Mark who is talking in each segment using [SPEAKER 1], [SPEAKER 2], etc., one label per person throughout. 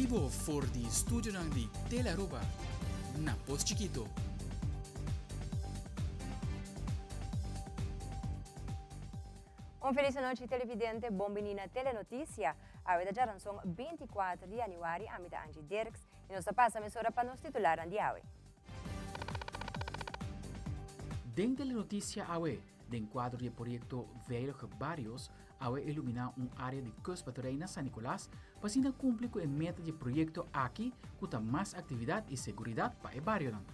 [SPEAKER 1] bibo for di studionan di Telearuba na Pos Chikito.
[SPEAKER 2] Un feliz anochi televidente, bon bini na Telenoticia. Awe ta djaranson 24 di januari, ami ta Angie Dirks y nos ta pasa mesora pa nos titularnan di awe.
[SPEAKER 1] Den Telenoticia awe, Den kuadro di e proyekto Veilige Barrios, awe iluminá un área di kustbaterij na San Nicolas pa asina kumpli ku e meta di e proyekto aki ku ta mas aktividat i seguridat pa e barionan.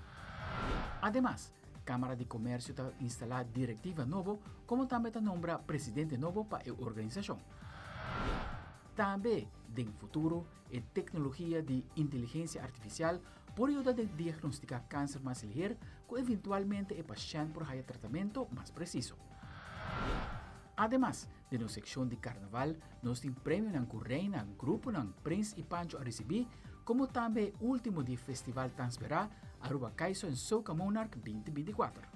[SPEAKER 1] Ademas, Kámara di Komersio ta instalá direktiva nobo komo tambe ta nombra presidente nobo pa e organisashon. Tambe, den futuro, e teknologia di inteligensia artifisial por yuda den diagnostiká kanser mas liher ku eventualmente e pashènt por haya tratamento mas presiso. Ademas, den nos sekshon di karnaval nos tin premionan ku reina, gruponan, prins i pancho a risibí, komo tambe e último di e festival tan sperá, Aruba Kaiso en Soca Monarch 2024.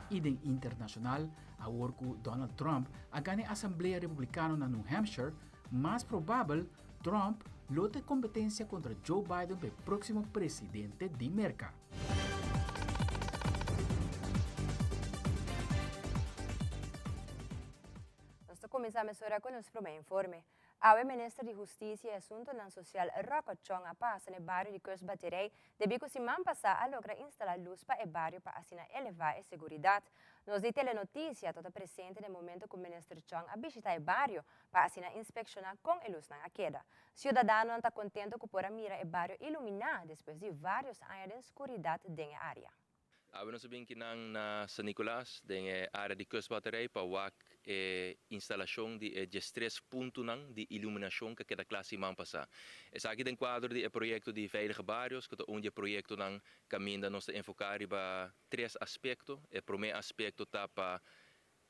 [SPEAKER 1] I den internashonal, awor ku Donald Trump a gana e asamblea republikano na New Hampshire, Mas probabel, Trump lo ta e kompetensia kontra Joe Biden pa e próksimo presidente di Merka.
[SPEAKER 2] Nos ta kuminsá mesora ku nos promé informe. Awe Minister di Hustisia i Asuntonan Sosial Rocco Chong a pasa na e bario di Kustbaterij debí ku siman pasá a logra instalá lus pa e bario pa asina elevá e seguridat. Nos di Telenoticia tabata presente na e momento ku Minister Chong a bishitá e bario pa asina inspekshoná kon e lusnan a keda. Siudadanonan ta kontento ku por a mira e bario iluminá despues di vários aña den skuridat den e área.
[SPEAKER 3] Awe nos a bin kinan na San Nicolas den e área di Kustbatterij pa wak e instalashon di e diestres puntonan di iluminashon ku a keda kla siman pasá. Esaki den kuadro di e proyekto di Veilige Barrios ku ta un di e proyektonan kaminda nos ta enfoká riba tres aspekto. E promé aspekto ta pa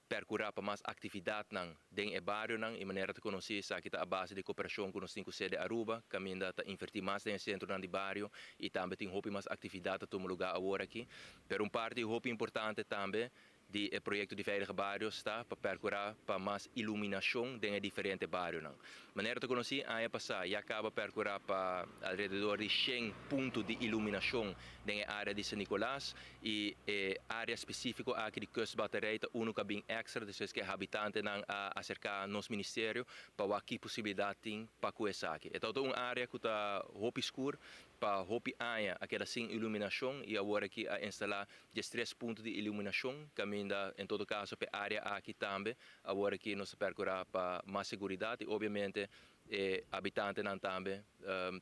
[SPEAKER 3] Percura pa mas actividadnan den e barionan y manera ta conoci esaki ta a base di cooperacion cu nos tin cu sede Aruba, caminda ta inverti mas den e centronan di bario y tambe tin hopi mas actividad ta tuma lugar awor aki. Pero un parti hopi importante tambe di e proyecto di Veilige Barrios ta pa percura pa mas iluminacion den e diferente barionan. Manera ta conoci aña pasa ya caba percura pa alrededor di shen punto di iluminacion den e area di San Nicolas Y e area specifico aki di Kustbatterij ta uno cu a bin extra, despues cu e habitantenan a acerca nos ministerio pa wak ki posibilidad tin pa cu esaki. E ta un area cu ta hopi scur, pa hopi aña a keda sin iluminacion y awor aki a instala diestres punto di iluminacion caminda en todo caso pa e area aki tambe awor aki nos ta percura pa mas seguridad y obviamente E habitantenan tambe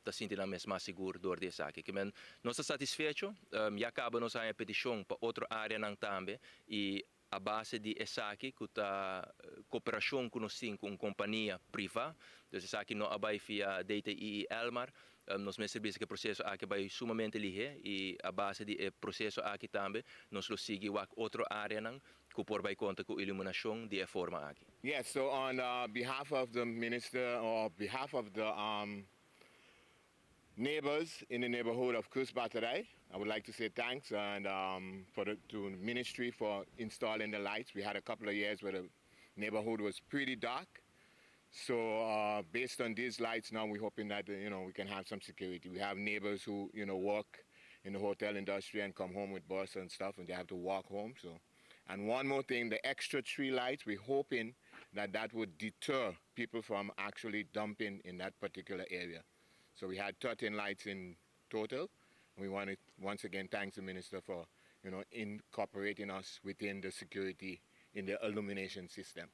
[SPEAKER 3] ta sinti nan mes mas sigur dor di esaki. Ke men nos ta satisfecho, ya kaba nos a haña petishon pa otro areanan tambe i a base di esaki ku ta koperashon ku nos tin ku un kompania privá, dus esaki no a bai via DTI i Elmar, nos mester bisa ku e proseso aki a bai sumamente lihé i a base di e proseso aki tambe nos lo sigui wak otro areanan ku por bai konta ku iluminashon di e forma aki.
[SPEAKER 4] Yes, so on behalf of the minister or behalf of the neighbors in the neighborhood of Kustbatterij, I would like to say thanks and for the to the ministry for installing the lights. We had a couple of years where the neighborhood was pretty dark. So based on these lights now we're hoping that you know we can have some security. We have neighbors who you know work in the hotel industry and come home with bus and stuff and they have to walk home. So and one more thing, the extra tree lights, we're hoping that that would deter people from actually dumping in that particular area. So we had 13 lights in total. We want to once again thank the minister for you know incorporating us within the security in the illumination system.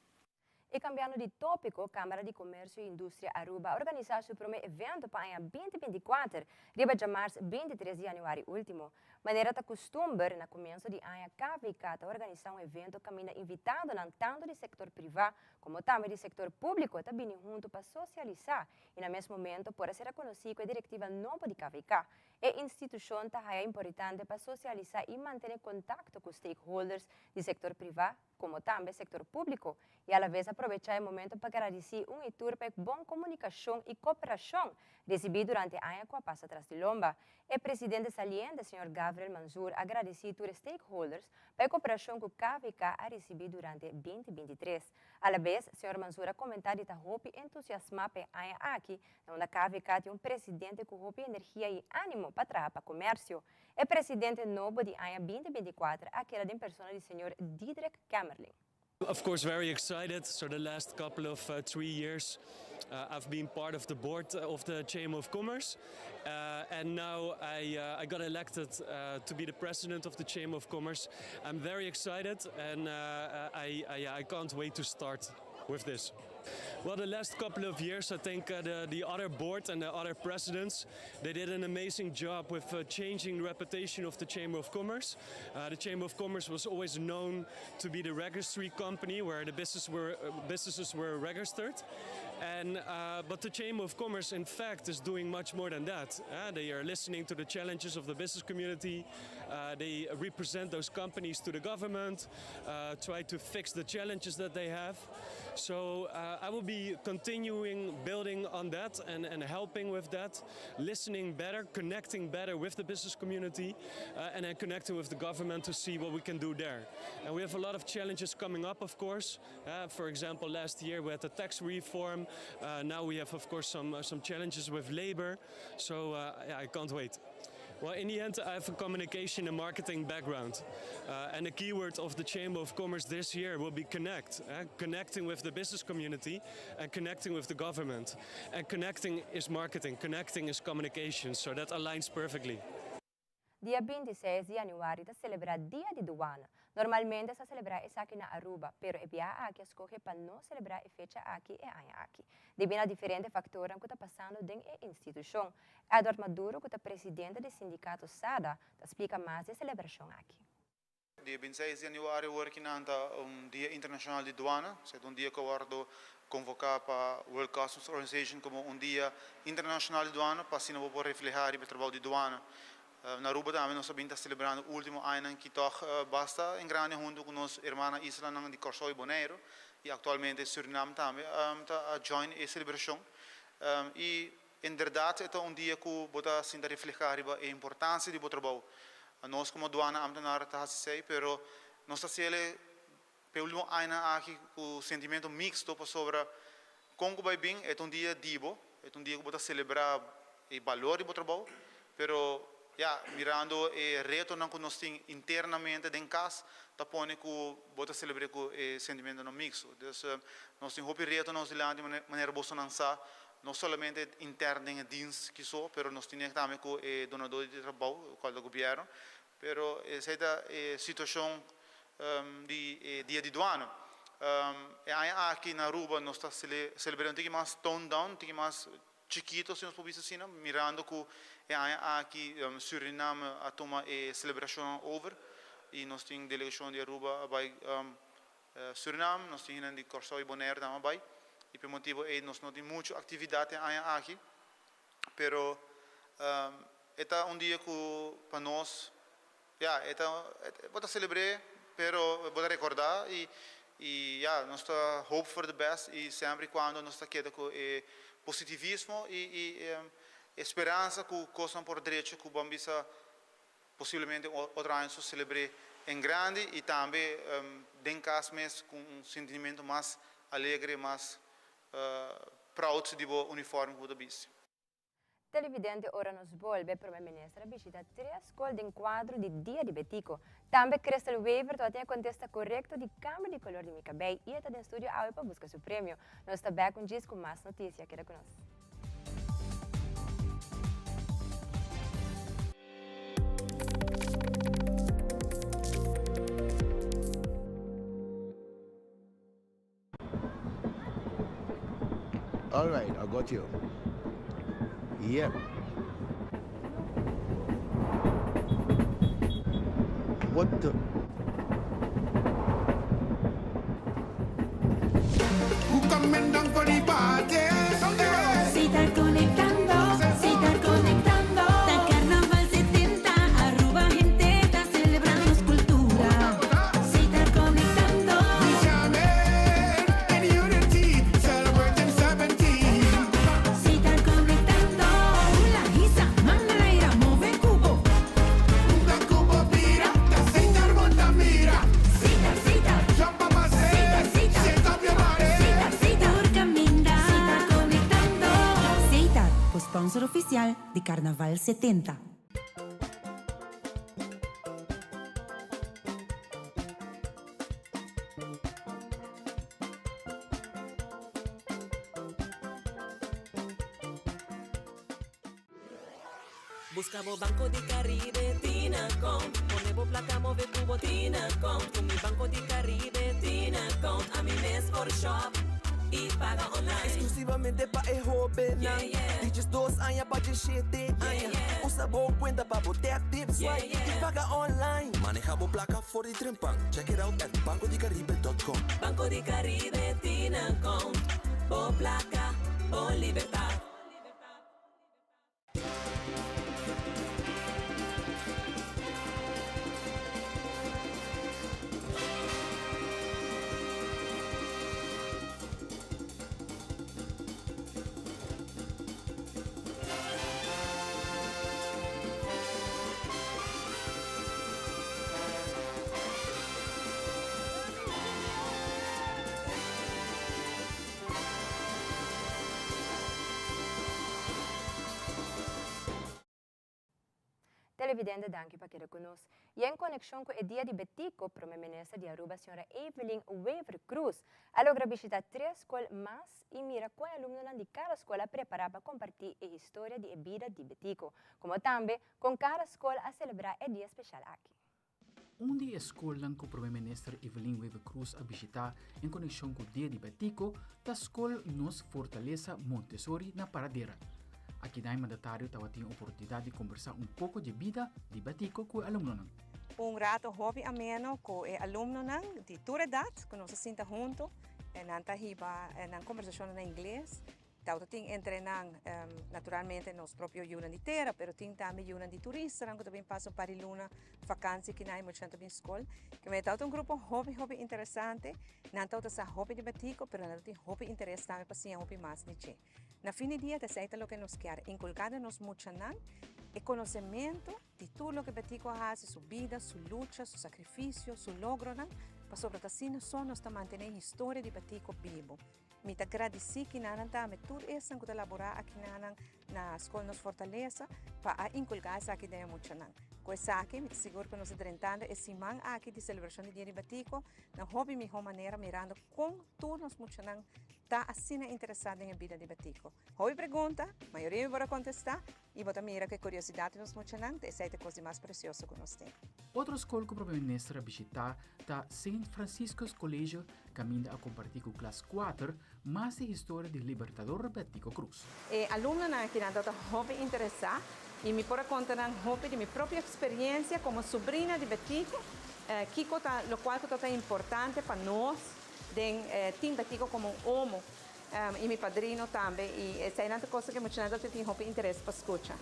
[SPEAKER 2] E cambiando di topico, Camara di Comercio y Industria Aruba a organisa su prome evento pa aña 2024 riba djamars 23 di januari ultimo. Manera ta custumber, na comienso di aña KVK ta organisa un evento caminda invitadonan tanto di sector priva como tambe di sector publico ta bini hunto pa socialisa y na mes momento por a sera conoci cu e directiva nobo di KVK. E institucion ta haya importante pa socialisa y mantene contacto cu stakeholders di sector priva, komo tambe sektor públiko, i alaves a probechá e momento pa gradisí un i tur pa e bon komunikashon i koperashon risibí durante e aña ku a pasa tras di lomba. E presidente saliente, señor Gabriel Manzoor, a gradici tur e stakeholders pa e cooperacion cu KVK a ricibi durante 2023. Alabes, señor Manzoor a comenta di ta hopi entusiasma pa e aña aki, na unda KVK tin un presidente cu hopi energia y animo pa traha pa comercio. E presidente nobo di aña 2024 a keda den persona di señor Diederik Kemmerling.
[SPEAKER 5] Of course, very excited. So the last couple of 3 years, I've been part of the board of the Chamber of Commerce, and now I got elected to be the president of the Chamber of Commerce. I'm very excited, and I can't wait to start with this. Well, the last couple of years, I think the other board and the other presidents, they did an amazing job with changing the reputation of the Chamber of Commerce. The Chamber of Commerce was always known to be the registry company where the businesses were registered. But the Chamber of Commerce, in fact, is doing much more than that. They are listening to the challenges of the business community. They represent those companies to the government, try to fix the challenges that they have. So I will be continuing building on that and helping with that, listening better, connecting better with the business community, and then connecting with the government to see what we can do there. And we have a lot of challenges coming up, of course. For example, last year we had the tax reform. Now we have, of course, some challenges with labor. So yeah, I can't wait. Well, in the end, I have a communication and marketing background. And the keyword of the Chamber of Commerce this year will be connect. Connecting with the business community and connecting with the government. And connecting is marketing, connecting is communication, so that aligns perfectly.
[SPEAKER 2] Dia 26 di januari ta celebra Dia di Douane. Normalmente ta celebra esaki na Aruba, pero e biaha aki a scoge pa no celebra e fecha aki e aña aki, debi na diferente factor cu ta pasando den e institucion. Edward Maduro, cu ta presidente di sindicato SADA, ta splica mas di e celebracion aki.
[SPEAKER 6] Dia 26 di januari ta un dia internacional di douane, ta un dia cu a wordo convoca pa World Customs Organization como un dia internacional di douane, pa asina por refleha e trabou di douane. Na Aruba tambe nos ta celebrando ultimo aña cu toch basta en grande hunto cu nos ruman isla di Corsou y Bonaire y actualmente Suriname tambe ta join e celebracion. Y inderdaad, e un dia cu bo ta sinta refleha e importancia di bo trabou. Nos como douane ambtenaar ta haci, pero nos ta pa ultimo aña aki cu sentimento mixto pasobra con cu bay bin, e un dia di bo, e un dia cu bo ta celebra e balor di bo trabou, pero ja, mirando e reto cu nos tin internamente den cas, ta pone cu bo ta celebra cu e sentimento no mixto. Dus nos tin hopi reto nos dilanti, manera bo sa, no solamente interno den dienst cu so, pero nos tin tambe cu e dunado di trabou, cual ta gobierno, pero esey ta e situacion di dia di douane. E aki na Aruba nos ta celebrando un poco mas tone down, un poco mas chikito, si nos por asina, mirando cu aki Suriname a tuma e celebracion over y nos tin delegacion di Aruba bay Suriname, nos tin di Corsou y Bonaire tambe bay, y pa motibo ey nos no tin mucho actividad aki, pero e un dia cu pa nos, ja, e ta celebra, pero bo ta recorda y ja, nos ta hope for the best y semper y cuando nos ta keda cu e positivismo y speransa cu cos por drecha, cu ban bisa posiblemente otro aña celebra en grande y tambe den cas mes cu un sentimento mas alegre, mas proud di bo uniforme cu bisti.
[SPEAKER 2] Televidente, ora nos bolbe, Prome Minister a bishita tres scol den cuadro di Dia di Betico. Tambe Crystal Weaver tin e contesta corecto di cambio di color di mi cabey y ta den studio awe pa busca su premio. Nos ta back cu mas noticia. Keda cu nos.
[SPEAKER 7] All right, I got you. Yep. What the?
[SPEAKER 8] Who coming down for the party?
[SPEAKER 9] Sitar conectando, sitar conectando. Ta Carnaval 70, Aruba hende ta celebrando cultura. Sitar conectando.
[SPEAKER 8] We jamming in unity, celebrating 17.
[SPEAKER 9] Sitar conectando. Hula, hisa, man na laira, move. oficial di Carnaval 70.
[SPEAKER 10] Busca bo Banco di Caribe tin account Pone bo placa move cu bo tin account Cu mi Banco di Caribe tin account Ami mes por shop y paga online
[SPEAKER 11] Exclusivamente pa e hobennan Di 12 aña pa 17 aña Usa bo cuenta pa bo tap tip swipe y paga online
[SPEAKER 12] Maneha bo placa for di trempan Check it out at bancodicaribe.com.
[SPEAKER 10] Banco di Caribe tin account Bo placa, bo libertad.
[SPEAKER 2] Televidente danki pa keda ku nos. I en konekshon ku e dia di Betico, Prome Minister di Aruba Sra. Evelyn Wever Croes a logra bishita tres skol mas i mira kon e alumnonan di kada skol a prepará pa kompartí e historia di e bida di Betico, komo tambe kon kada skol a selebrá e dia speshal aki.
[SPEAKER 1] Un di e skolnan ku Prome Minister Evelyn Wever-Croes a bishitá en konekshon ku Dia di Betico ta Skol Nos Fortalesa Montessori na Paradera. Akinan e mandatario tabatin oportunidat di kombersá un poko dje bida di Betico ku e alumnonan.
[SPEAKER 13] Un rato hopi ameno ku e alumnonan di tur edat ku nos a sinta huntu. Nan ta hiba nan kombersashonnan na ingles. Tawata tin entre nan naturalmente nos propio yunan di tera, pero tin tambe yunan di turistanan ku ta bin pasa un par di luna vakansi kinan i muchanan ta bin skol. Kimen tawata un grupo hopi hopi interesante. Nan tawata sa hopi di Betico, pero nan tin hopi interes tambe pa siña hopi mas di dje. Na fin di dia ta esei ta loke nos kier, inkulká den nos muchanan e konosementu di tur loke Betico a hasi, su bida, su lucha, su sakrifisio, su logronan, pasobra ta asina so nos ta mantené historia di Betico bibu. Mi ta gradisí kinanan tambe tur esnan ku ta laborá akinanan na Skol Nos Fortalesa pa a inkulká esaki den e muchanan. Ku esaki mi ta sigur ku nos ta drentando e siman aki di selebrashon di Dia di Batiko na hopi mihó manera mirando kon tur nos muchanan ta asina interesá den e bida di Batiko. Hopi pregunta, mayoria mi por a kontestá I bo ta mira ku e kuriosidat di nos muchanan ta esei ta kos di mas presioso ku nos tin.
[SPEAKER 1] Otro skol ku Prome Minister a bishitá ta Saint Franciscus College kaminda a kompartí ku klas kuater mas di historia di Libertador Betico Croes.
[SPEAKER 13] E alumnonan akinan tabata hopi interesá i mi por a konta nan hopi di mi propio eksperiencia komo subrina di Betico, kiko ta lokual ku tabata importante pa nos den tin Betico komo un omo. I mi padrino tambe i eseinan ta cosa ku muchanan ta tin hopi interes pa skucha.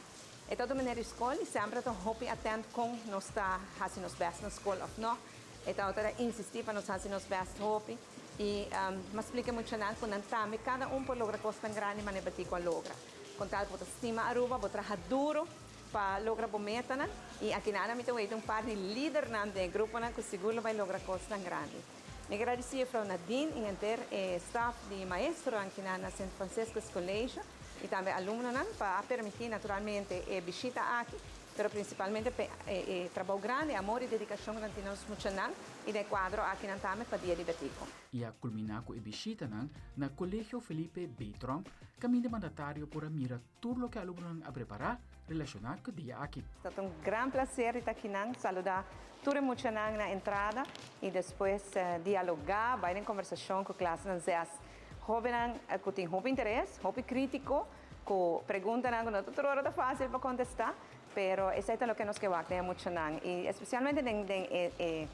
[SPEAKER 13] E ta otro manera di skol i semper ta hopi atent kon nos ta hasi nos best na skol of no. E ta otro ta insisti pa nos hasi nos best hopi i mi a splika e muchanan ku nan tambe kada un por logra kos tan grandi manera Betico a logra. Kon tal ku bo ta stima Aruba, bo traha duro pa logra bo metanan i aki nan mi ta weten un par di lidernan den e gruponan ku sigur lo bai logra kosnan grandi. Mi gradisí Juffrouw Nadine i henter e staf di maestronan kinan na Sint Franciscus College i tambe alumnonan pa a permití naturalmente e bishita aki, pero prinsipalmente pa e trabou grandi, amor i dedikashon ku nan tin na nos muchanan i den e kuadro aki nan tambe pa Dia di Betico.
[SPEAKER 1] I a kulminá ku e bishitanan na Colegio Felipe B. Tromp kaminda e mandatario por a mira Tur loke alumnonan a prepará relashoná ku dia aki.
[SPEAKER 13] Ta un gran placer di ta akinan, saluda tur e muchanan na entrada y despues dialoga, bay den conversacion cu klasnan zes. Hobennan cu tin hopi interes, hopi critico, cu preguntanan cu no ta tur ora ta facil pa contesta, pero esey ta loke nos ke wak den e muchanan y especialmente den den e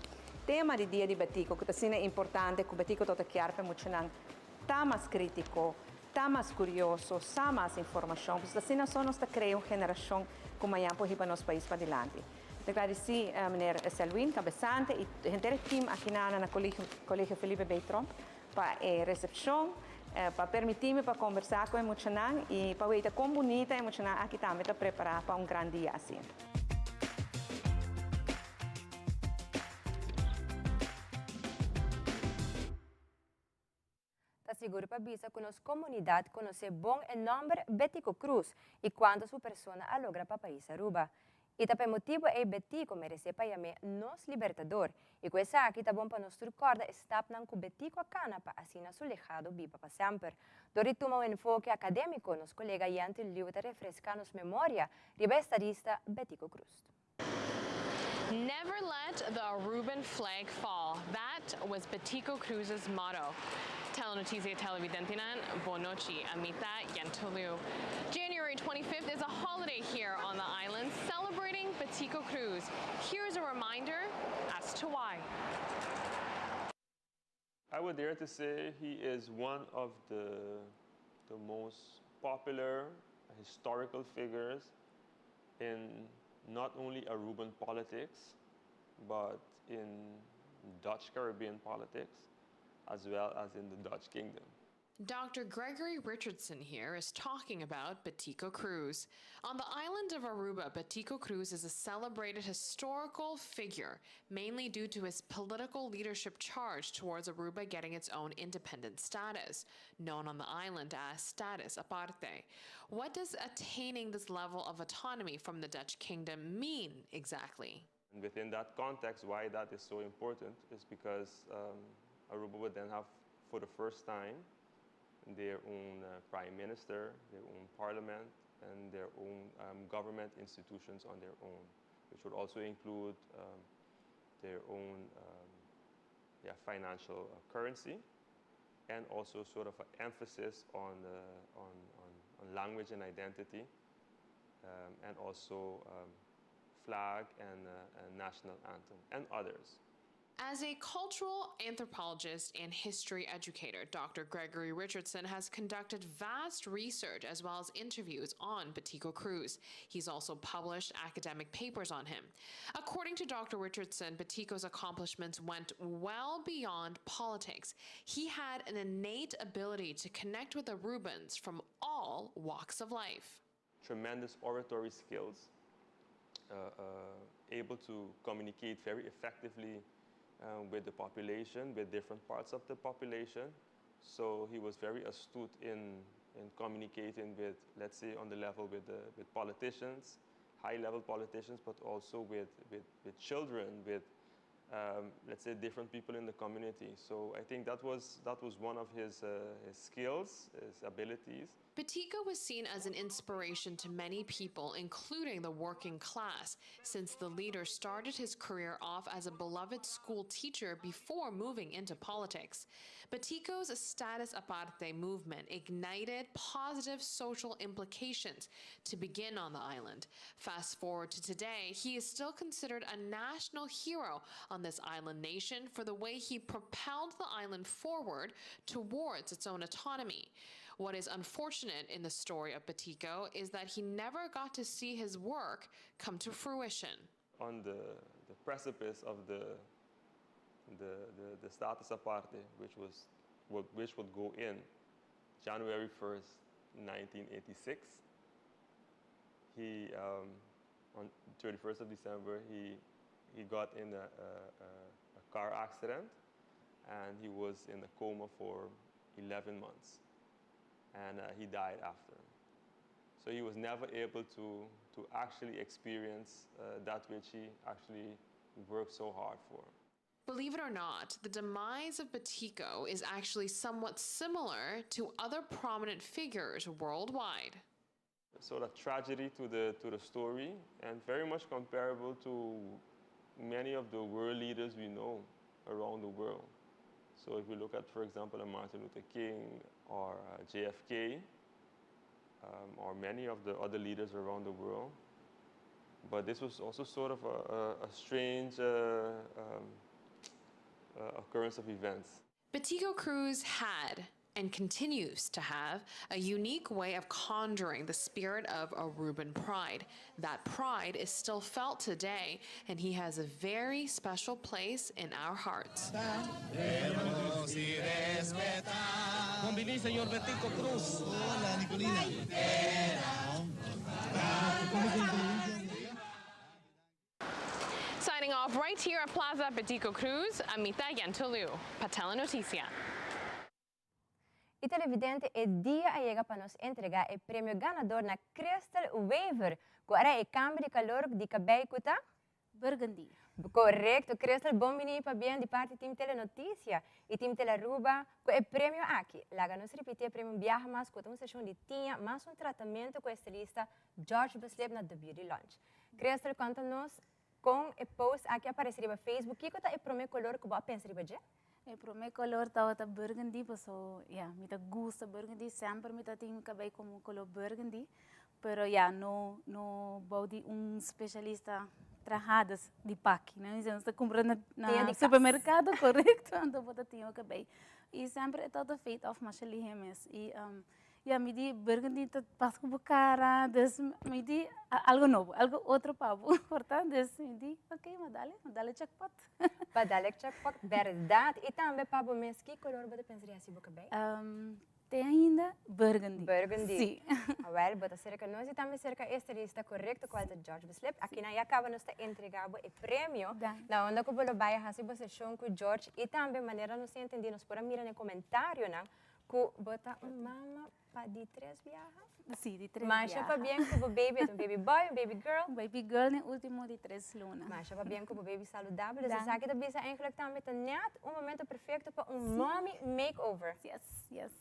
[SPEAKER 13] tema di Dia di Betico cu ta asina importante cu Betico ta kier pa e muchanan ta mas critico, Ta mas curioso, sa mas informacion, pasobra asina so nos ta crea un generacion cu mañan por hiba nos pais padilanti. Mi ta gradici meneer Selwyn Cabezante y henter e team aki na na Colegio Felipe B. Tromp pa e recepcion, pa permiti mi pa conversa cu e muchanan y pa weta con bunita e muchanan aki tambe ta prepara pa un gran dia asina.
[SPEAKER 2] Ta. sigur pa bisa cu nos comunidad conoce bon e nomber Betico Croes y cuanto su persona a logra pa pais Aruba. Y ta pa e motibo ey Betico merece pa yam'e nos Libertador y cu esaki ta bon pa nos tur corda e stapnan cu Betico a cana pa asina su legado biba pa semper. Dor di tuma un enfoke academico nos colega Yenty Liu ta refresca nos memoria riba e estadista Betico Croes.
[SPEAKER 14] Never let the Aruban flag fall. That was Betico Croes's motto. Telenoticia televidentenan, bon nochi, ami ta Yento Liu. January 25th is a holiday here on the island celebrating Betico Croes. Here's a reminder as to why.
[SPEAKER 15] I would dare to say he is one of the, the most popular historical figures in not only Aruban politics, but in Dutch Caribbean politics, as well as in the Dutch Kingdom.
[SPEAKER 14] Dr. Gregory Richardson here is talking about Betico Croes. On the island of Aruba, Betico Croes is a celebrated historical figure, mainly due to his political leadership charge towards Aruba getting its own independent status, known on the island as status aparte. What does attaining this level of autonomy from the Dutch kingdom mean exactly?
[SPEAKER 15] And within that context, why that is so important is because Aruba would then have, for the first time, their own prime minister, their own parliament, and their own government institutions on their own, which would also include their own financial currency, and also sort of an emphasis on language and identity, and also flag and national anthem, and others.
[SPEAKER 14] As a cultural anthropologist and history educator, Dr. Gregory Richardson has conducted vast research as well as interviews on Betico Croes. He's also published academic papers on him. According to Dr. Richardson, Betico's accomplishments went well beyond politics. He had an innate ability to connect with Arubans from all walks of life.
[SPEAKER 15] Tremendous oratory skills, able to communicate very effectively with the population, with different parts of the population. So he was very astute in communicating with, let's say, on the level with politicians, high-level politicians, but also with children, with let's say, different people in the community. So I think that was one of his skills, his abilities.
[SPEAKER 14] Betico was seen as an inspiration to many people, including the working class, since the leader started his career off as a beloved school teacher before moving into politics. Betico's status aparte movement ignited positive social implications to begin on the island. Fast forward to today, he is still considered a national hero on this island nation for the way he propelled the island forward towards its own autonomy. What is unfortunate in the story of Betico is that he never got to see his work come to fruition.
[SPEAKER 15] On the precipice of the status aparte, which would go in January 1st, 1986, on 31st of December, he got in a car accident, and he was in a coma for 11 months. And he died after. So he was never able to actually experience that which he actually worked so hard for.
[SPEAKER 14] Believe it or not, the demise of Betico is actually somewhat similar to other prominent figures worldwide.
[SPEAKER 15] Sort of tragedy to the story, and very much comparable to many of the world leaders we know around the world. So if we look at, for example, a Martin Luther King or JFK, or many of the other leaders around the world. But this was also sort of a strange occurrence of events.
[SPEAKER 14] Betico Croes had, and continues to have, a unique way of conjuring the spirit of Aruban pride. That pride is still felt today, and he has a very special place in our hearts.
[SPEAKER 16] Bon bini, señor Betico Croes.
[SPEAKER 7] Hola, Nicolina.
[SPEAKER 14] Signing off right here at Plaza Betico Croes, Amita Yantolu, pa Telenoticia.
[SPEAKER 2] Y televidente e dia a yega pa nos entrega e premio ganador na Crystal Wever cu a e cambio di calor di cabey cu ta?
[SPEAKER 17] Burgundy.
[SPEAKER 2] Correcto, Crystal bon bini pabien di parti Team Telenoticia y Team Telearuba cu e premio aki. Laga nos ripiti e premio un biaha mas cu ta un sesion di tiña mas un tratamento cu e estilista George Beslip na The Beauty Lounge. Crystal conta nos con e post aki a aparece riba Facebook, kico ta e prome color cu bo a pensa riba dje?
[SPEAKER 17] E prome color tabata burgundy paso ya mi ta gusta burgundy semper mi ta tin mi cabey como color burgundy pero ya no no bou di un specialista traha dus di paki no mi ta cumpra na na supermercado corecto anto bo ta tin bo cabey y semper e tabata fade off masha lihe mes y Ya mi di burgundy ta pas ku bo kara, dus mi di algo nobo, algo otro pa bo, por ta? Dus mi di ok, ma dale, ma dale jackpot.
[SPEAKER 2] Pa dale jackpot, berdad. I tambe pa bo mes, ki kolor bo ta pensa di hasi bo kabei?
[SPEAKER 17] Te ainda burgundy.
[SPEAKER 2] Burgundy.
[SPEAKER 17] Si.
[SPEAKER 2] Awel, bo ta serka nos i tambe serka e estilista korekto kual ta George Beslip. Akinan ya kaba nos ta entrega bo e premio.
[SPEAKER 17] Danki.
[SPEAKER 2] Na unda ku bo lo bai hasi bo seshon ku George i tambe manera nos a entendi nos por a mira na e komentarionan Ku bo ta un mama pa di tres biaha?
[SPEAKER 17] Si, di tres biaha.
[SPEAKER 2] Masha pabien ku bo baby, e ta un baby boy, un baby girl?
[SPEAKER 17] Un baby girl den ultimo di tres luna.
[SPEAKER 2] Masha pabien ku bo baby saludabel. Dus esaki ta bisa eigenlijk tambe ta net un momento perfecto pa un mommy makeover.
[SPEAKER 17] Yes, yes.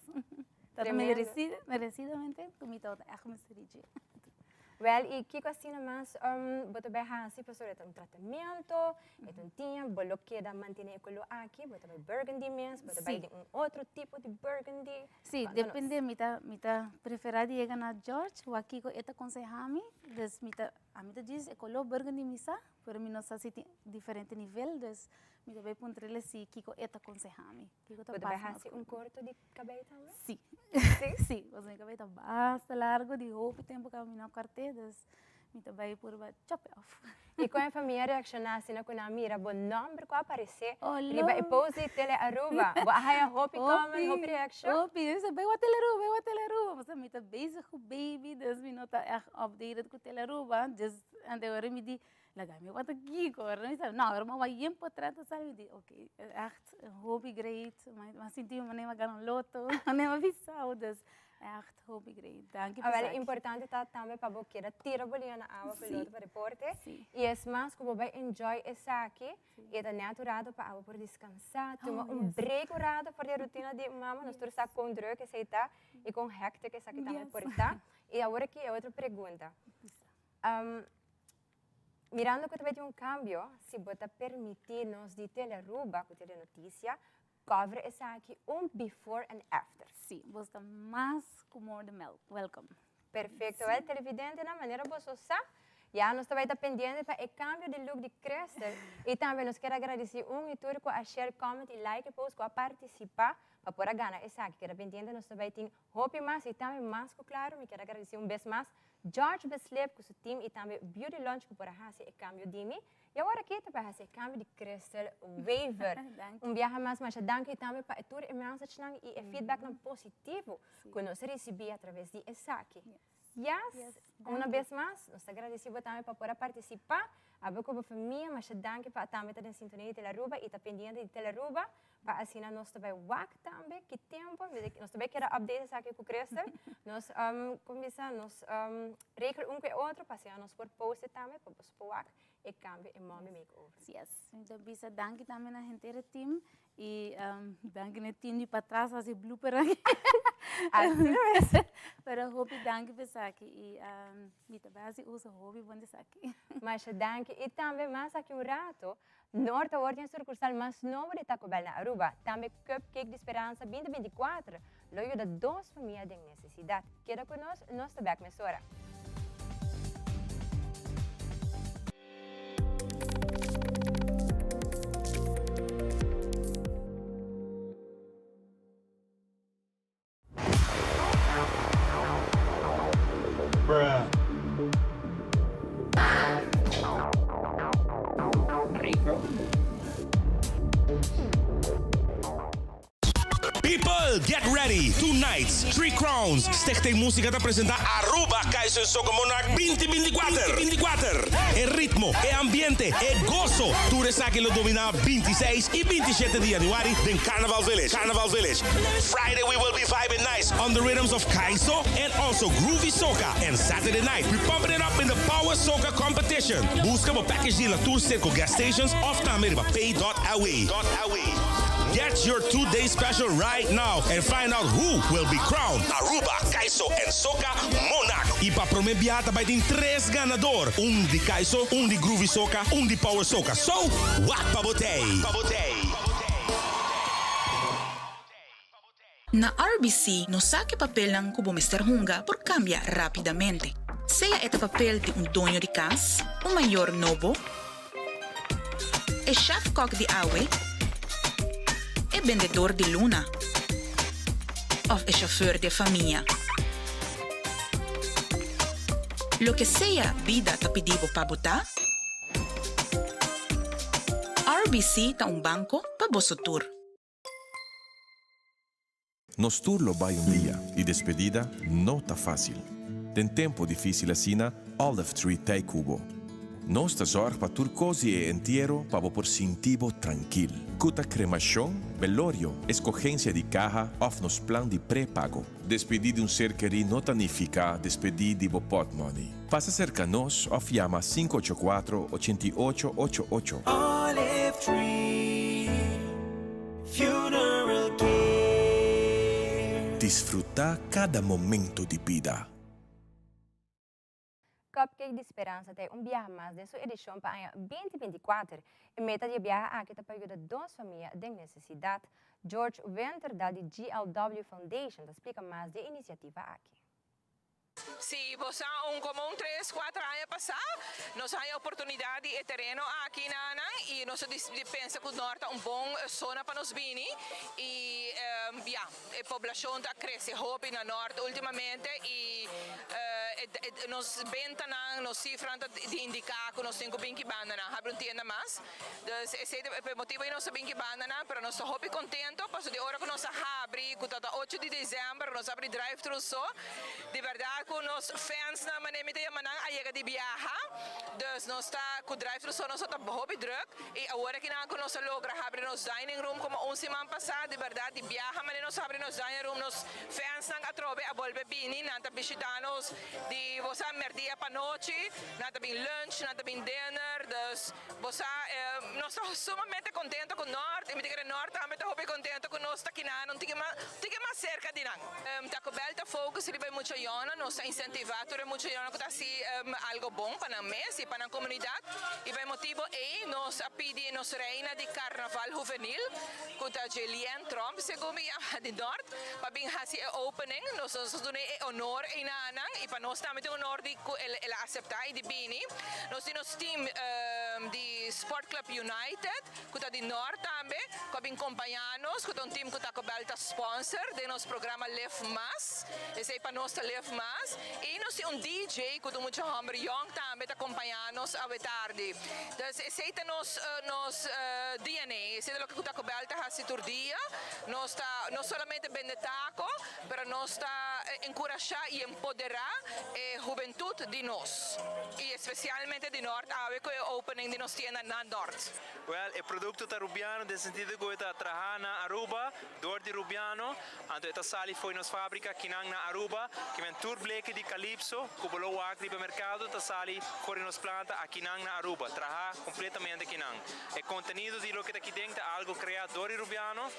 [SPEAKER 17] Ta merecido, merecidamente ku mi tabata echt mester di dje.
[SPEAKER 2] Wel, y kico asina mas bo ta bay haci pasobra e ta un tratamento, e ta un tiña, bo lo keda mantene e color aki, bo ta bay burgundy mes, bo ta bay den un otro tipo di burgundy.
[SPEAKER 17] Si, depende, mi ta, mi ta prefera di yega na George, wak kico e ta conseha mi, dus mi ta, ami ta djis e color burgundy mi sa, pero mi no sa si tin diferente nivel, dus mi ta bay puntr'el si kico e ta conseha mi.
[SPEAKER 2] Bo ta bai hasi un korto di kabei tambe?
[SPEAKER 17] Si. Si? Si, pasobra mi kabei ta basta largo di hopi tempu kaba mi no kort'é, dus mi ta bai purba chop e òf.
[SPEAKER 2] I kon e famia reakshoná asina ku nan a mira bo nòmber ku a aparesé riba e post di Tele Aruba? Bo a haya hopi comment, hopi reakshon?
[SPEAKER 17] Hopi, nan bisa bai wak Tele Aruba, bai wak Tele Aruba, pasobra mi ta bezig ku baby, dus mi no ta ègt updated ku Tele Aruba, dus anto ora mi di Laga mi wak kiko, ora mi sa, no, ora mi wak yen potret ta sali, mi di ok, echt hopi great, mi a sinti mi manera mi a gana un loto, manera mi a bisao, dus echt hopi great, danki pa
[SPEAKER 2] Awel
[SPEAKER 17] esaki.
[SPEAKER 2] importante ta tambe pa bo keda tira bo liña na awa ku loto pa deporte, i es mas ku bo bai enjoy esaki, i e ta net un rato pa abo por descansa, tuma un break un rato for di e rutina di mama, nos tur sa kon druk esei ta i kon hectic esaki tambe por ta. I awor aki e otro pregunta. Mirando cu ta bay tin un cambio, si bo ta permiti nos di Telearuba cu Telenoticia cover esaki un before and after.
[SPEAKER 17] Si, bo ta mas cu more than welcome.
[SPEAKER 2] Perfecto, wel televidentenan manera boso sa, ya nos ta bay ta pendiente pa e cambio di look di Crystal y tambe nos kier a gradici un y tur cu a share, comment y like e post cu a participa pa por a gana esaki. Keda pendiente nos ta bay tin Hopi mas y tambe mas cu claro mi kier a gradici un bes mas George Beslip cu su team y tambe Beauty Lounge cu por a haci e cambio di mi y awor aki ta bay haci e cambio di Crystal Wever. Un biaha mas masha danki y tambe pa e tur e messagenan y e feedbacknan positivo cu nos a ricibi a traves di esaki. Yes, una bes mas nos ta gradici bo tambe pa por a participa. Abo cu bo famia masha danki pa tambe ta den sintonia di Telearuba y ta pendiente di Telearuba pa asina nos ta bay wak tambe ki tempo nos ta bay keda update esaki cu Crystal nos como bisa nos regel un cu e otro pa asina nos por post e tambe pa boso por wak e cambio e mommy makeover.
[SPEAKER 17] Yes, mi ta bisa danki tambe na henter e team Y danki na e team di patras hasi blooper aki.
[SPEAKER 2] Así mes.
[SPEAKER 17] Pero hopi danki pa esaki y mi ta bai hasi uso hopi bon di esaki.
[SPEAKER 2] Masha danki y tambe mas aki un rato Noord awor tin e sucursal mas nobo di Taco Bell na Aruba. Tambe Cupcake di Speransa 2024 lo yuda dos famia den necesidad. Keda cu nos, nos ta bek mesora.
[SPEAKER 16] People!
[SPEAKER 18] Well, get ready! Two nights, three crowns. Stichting Musica ta presenta Aruba Kaiso Soca Monarch 2024. 24. E ritmo, e ambiente, e goso. Tur esaki lo domina 26 y 27 di januari den Carnival Village. Carnival Village. Friday we will be vibing nice on the rhythms of Kaiso and also Groovy Soca. And Saturday night we pumping it up in the Power Soca Competition. Busca bo package deal na tur Circo gas stations of tambe riba pay.awe. Get your 2-day special right now and find out who will be crowned Aruba, Kaiso and Soca Monarch. Y pa prome biaha ta bay tin tres ganador. Un di Kaiso, un di Groovy Soca, un di Power Soca. So, wak pa bo tey!
[SPEAKER 9] Na RBC nos sa ku e papelnan ku bo mester hunga por kambia rápidamente. Sea e ta papel di un doño di kas, un mayor nobo, e shèfkòk di awe, e bendedor di luna òf e shofùr di e famia. Loke sea bida ta pidi bo pa bo ta, RBC ta un banko pa boso tur.
[SPEAKER 19] Nos tur lo bai un dia y despedida no ta facil. Den tempo dificil asina, Olive Tree t'ey cu bo. Nos ta zorg pa tur cos di e entiero pa bo por sinti bo trankil. Cu ta cremacion, belorio, escogencia di caha of nos plan di prepago. Despedi di un ser keri no ta nifica despedi di bo potmoney. Pasa cerca nos of yama 584 88 88.
[SPEAKER 11] Olive Tree Funeral Care.
[SPEAKER 19] Disfruta cada momento di bida.
[SPEAKER 2] Cupcake di Speransa ta un biaha mas den su edicion pa aña 2024. E meta di e biaha aki ta pa yuda dos famia den necesidad. George Winterdal di GLW Foundation ta splica mas di e iniciativa aki.
[SPEAKER 20] Si bo sa un como un tres cuater aña pasá nos a haña oportunidad di e tereno aki na nan y nos a di pensa cu Noord ta un bon zona pa nos bini y ya e poblacion ta crece hopi na Noord ultimamente y nos bentanan nos cifranan ta di indica cu nos tin cu bin ki bandanan habri un tienda mas. Dus esei ta e motibo ei nos a bin ki bandanan, pero nos ta hopi contento pasobra di ora cu nos a habri, cu ta ta ocho di december, cu nos a habri drive thru so, di berdad cu nos fansnan, manera mi ta yama nan, a yega di biaha. Dus nos ta cu drive thru so nos a ta hopi druk y awor aki nan cu nos a logra habri nos dining room como un siman pasa, di berdad di biaha manera nos a habri nos dining room, nos fansnan atrobe a bolbe bini, nan ta bishita nos di bo sa merdia pa nochi, nan ta bin lunch, nan ta bin dinner, dus. Bo sa, nos ta sumamente contento cu Noord y mi ta kere Noord tambe ta hopi contento cu nos ta kinan un tiki mas, tiki mas cerca di nan. Taco Bell ta focus riba e mucha yònan, nos ta incentiva tur e mucha yònan cu ta haci algo bon pa nan mes y pa nan comunidad y pa e motibo ey nos a pidi nos reina di Carnaval Juvenil cu ta Jelienne Tromp segun mi yama di Noord pa bin haci e opening. Nos a duna e honor ey na nan y pa nos tambe ta un honor di cu el a acepta y di bini. Nos tin nos team di Sport Club United cu ta di Noord tambe cu a bin compaña nos cu ta un team cu Taco Bell ta sponsor den nos programa Live Mas. Esey pa nos ta Live Mas. Y nos tin un DJ cu ta un mucha homber yong tambe ta compaña nos awe tardi. Dus esey ta nos nos DNA, esey ta loke cu Taco Bell ta haci tur dia. Nos ta no solamente bende taco pero nos ta encurasha y empodera e hubentud di nos y especialmente di Noord awe cu e opening di nos tienda na Noord.
[SPEAKER 21] Wel, e producto ta Rubiano den sentido cu e ta traha na Aruba door di Rubiano, anto e ta sali fo'i nos fabrica kinan na Aruba, kimen tur bleke di Calypso cu bo lo wak riba mercado ta sali for di nos planta akinan na Aruba, traha completamente kinan. E contenido di loke ta kiden ta algo crea door di Rubiano,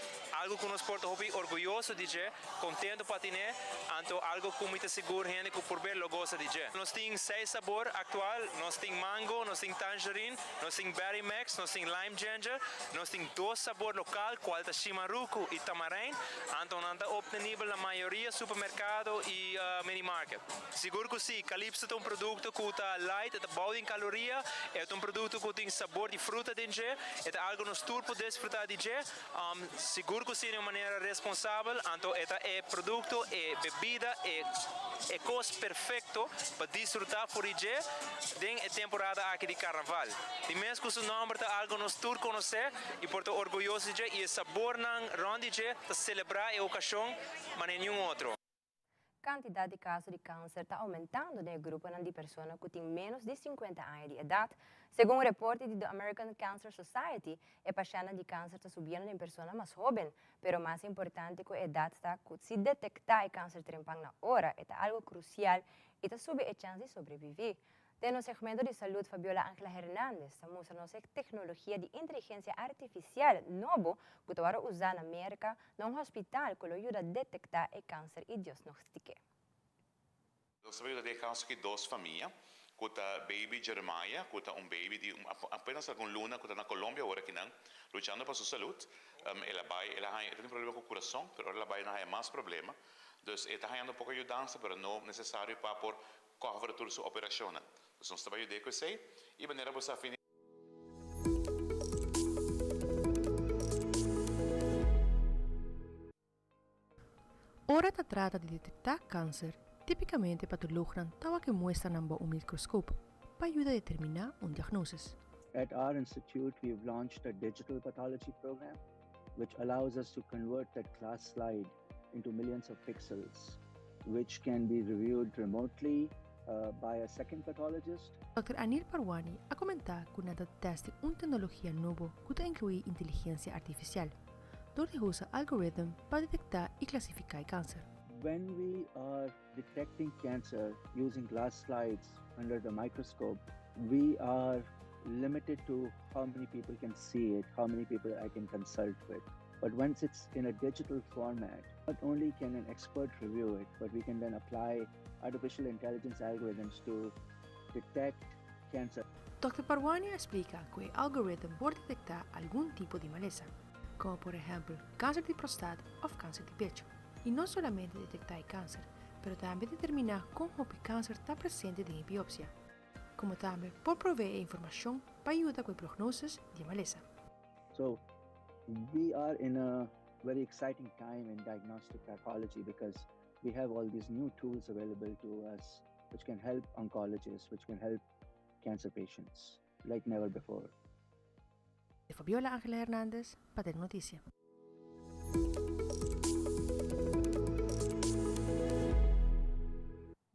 [SPEAKER 21] algo cu nos por ta hopi orguyoso di dje, Contento pa tine, anto algo cu mi ta sigur hende cu por ber lo goza di dje. Nos tin seis sabor actual, nos tin mango, nos tin tangerine, nos tin berry max, nos tin lime ginger, nos tin dos sabor local cual ta shimaruku y tamarijn, anto nan ta obtenibel na mayoria supermercado y minimarket. Sigur cu si, Calypso ta un producto cu ta light, e ta bou den caloria, e ta un producto cu tin sabor di fruta den dje, e ta algo nos tur por disfruta di dje. Sigur ku si di un manera responsabel, anto e ta e produkto, e bebida. bebida e e kos perfekto pa disfrutá for di dje den e temporada aki di karnaval. Di mes ku su nòmber ta algu nos tur konosé i por ta orguyoso di dje i e sabornan rònt di dje ta selebrá e okashon manera niun otro.
[SPEAKER 2] Kantidat di kaso di kanser ta oumentando den e gruponan di persona ku tin ménos di sinkuenta aña di edat. Segun un reporte di The American Cancer Society, e pashèntnan di kanser ta subiendo den persona mas hóben. Pero mas importante ku e edat ta ku si detektá e kanser trempan na ora, e ta algu krusial i ta subi e chèns di sobreviví. Den nos segmento di salud Fabiola Angela Hernandez ta mustra nos e tecnologia di inteligencia artificial nobo cu ta worde usa na Merca na un hospital cu lo yuda detecta e cancer y diosnostique.
[SPEAKER 3] Nos ta yuda den e caso aki dos famia cu ta baby Jeremiah cu ta un baby di apenas algun luna cu ta na Colombia awor akinan luchando pa su salud. El a bay el a haña e ta tin problema cu curason pero ora el a bay el a haña mas problema dus e ta hañando poco yudansa pero no necesario pa por Cover tur su operacionnan. Dus nos ta bay yuda cu esey y manera bo sa fin.
[SPEAKER 22] Ora ta trata di detektá kanser, típikamente patolognan ta wak e muestranan bou un mikroskop pa yuda determiná un diagnosis.
[SPEAKER 23] At our institute we have launched a digital pathology program which allows us to convert that glass slide into millions of pixels which can be reviewed remotely uh, by a second pathologist.
[SPEAKER 22] Dòkter Anil Parwani a komentá ku nan ta tèst un teknologia nobo ku ta inkluí inteligensia artifisial, dor di usa algoritm pa detektá i klasifiká e kanser.
[SPEAKER 23] When we are detecting cancer using glass slides under the microscope, we are limited to how many people can see it, how many people I can consult with. But once it's in a digital format, not only can an expert review it, but we can then apply artificial intelligence algorithms to detect cancer.
[SPEAKER 22] Dòkter Parwani a splika ku e algoritm por detektá algun tipo di malesa, komo por ehèmpel kanser di prostat òf kanser di pechu. I no solamente detektá e kanser, pero tambe determiná kon hopi kanser ta presente den e biopsia. Komo tambe por proveé e informashon pa yuda ku e prognosis di e malesa.
[SPEAKER 23] So, we are in a very exciting time in diagnostic pathology because we have all these new tools available to us which can help oncologists, which can help cancer patients like never before.
[SPEAKER 22] Fabiola Angela Hernandez pa Telenoticia.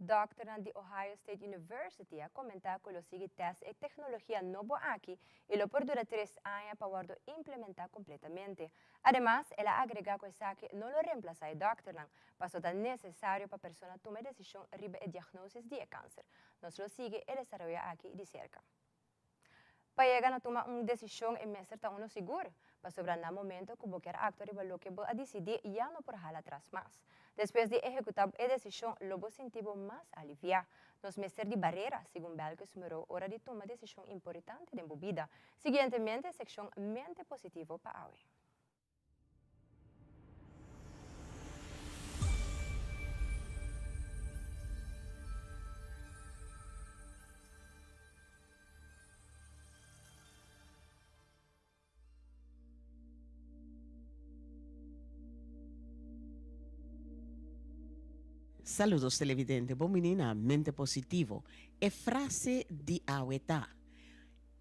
[SPEAKER 2] Dòkternan di Ohio State University a komentá ku lo sigui tèst e teknologia nobo aki i lo por dura tres aña pa wòrdu implementá kompletamente. Ademas, el a agregá ku esaki no lo remplasá e dòkternan, paso ta nesesario pa persona tuma e desishon riba e diagnosis di e kanser. Nos lo sigui e desaroyo aki di serka. Pa yega na tuma un desishon e mester ta uno sigur, pasobra na momento ku bo kier aktua riba loke bo a disidí ya no por hala atras mas. Despues di ehekutá e desishon lo bo sinti bo mas aliviá. Nos mester di barera, segun Belkis Moreau ora di tuma desishon importante den bo bida. Siguientemente sekshon Mente Positivo pa awe.
[SPEAKER 24] Saludos televidente, bon bini na Mente Positivo. E frase di awe ta,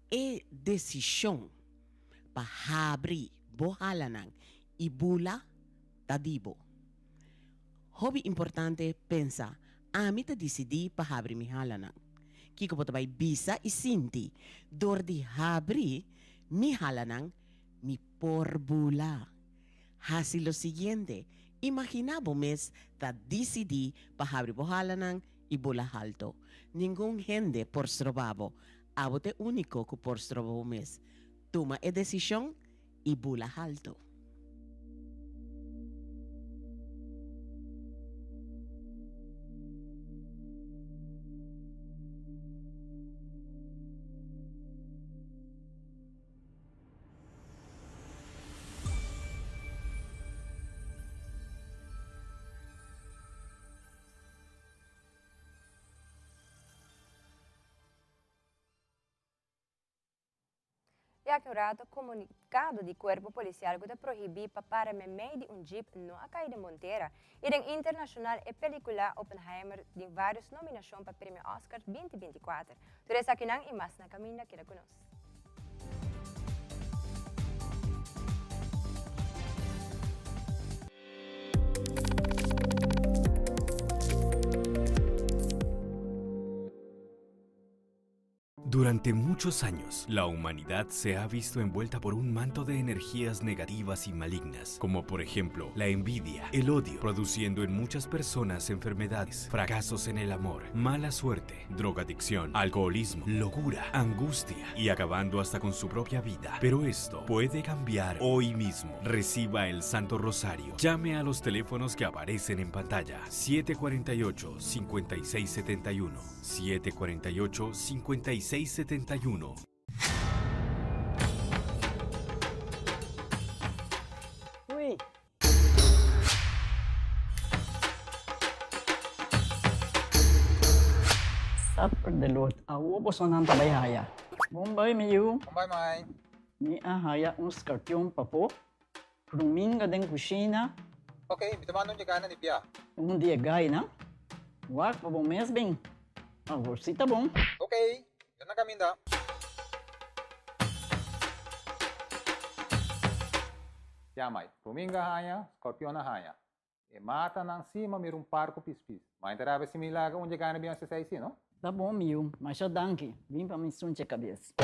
[SPEAKER 24] E desishon pa habri bo halanan i bula ta di bo. Hopi importante pensa, Ami ta disidí pa habri mi halanan. Kiko bo ta bai bisa i sinti dor di habri mi halanan? Mi por bula. Hasi lo siguiente, Imaginá bo mes ta disidí pa habri bo halanan i bula halto. Ningun hende por stroba bo. Abo ta e úniko ku por stroba bo mes. Tuma e desishon i bula haltu.
[SPEAKER 2] Y aki un rato comunicado di Cuerpo Policial cu ta prohibi pa para memey di un jeep no a cay den bon tera. Y den internacional e pelicula Oppenheimer tin varios nominacion pa premio Oscar 2024. Tur esakinan y mas na caminda keda cu nos.
[SPEAKER 4] Durante muchos años, la humanidad se ha visto envuelta por un manto de energías negativas y malignas, como por ejemplo la envidia, el odio, produciendo en muchas personas enfermedades, fracasos en el amor, mala suerte, drogadicción, alcoholismo, locura, angustia y acabando hasta con su propia vida. Pero esto puede cambiar hoy mismo. Reciba el Santo Rosario. Llame a los teléfonos que aparecen en pantalla. 748-5671. 748-5671.
[SPEAKER 5] Uy. Supper de Lord, awo bosonan ta bai haya. Bon bai mi yu.
[SPEAKER 6] Bon bai mai.
[SPEAKER 5] Mi a haya un skarpion papo. Ruminga den kushina.
[SPEAKER 6] Ok, mi ta manda un yegana di bia.
[SPEAKER 5] Un di e gainan. Wak pa bo mes bin. Awor si ta bon.
[SPEAKER 6] Ok, yo na kaminda. Ya mai, ruminga haña, scorpion a haña. E matanan si ma mira un par ku pispis. Mai ta rabia si mi laga un yegana bin hasi esei si, no?
[SPEAKER 5] Ta bon mi yu, masha danki. Bin pa mi sunche kabes.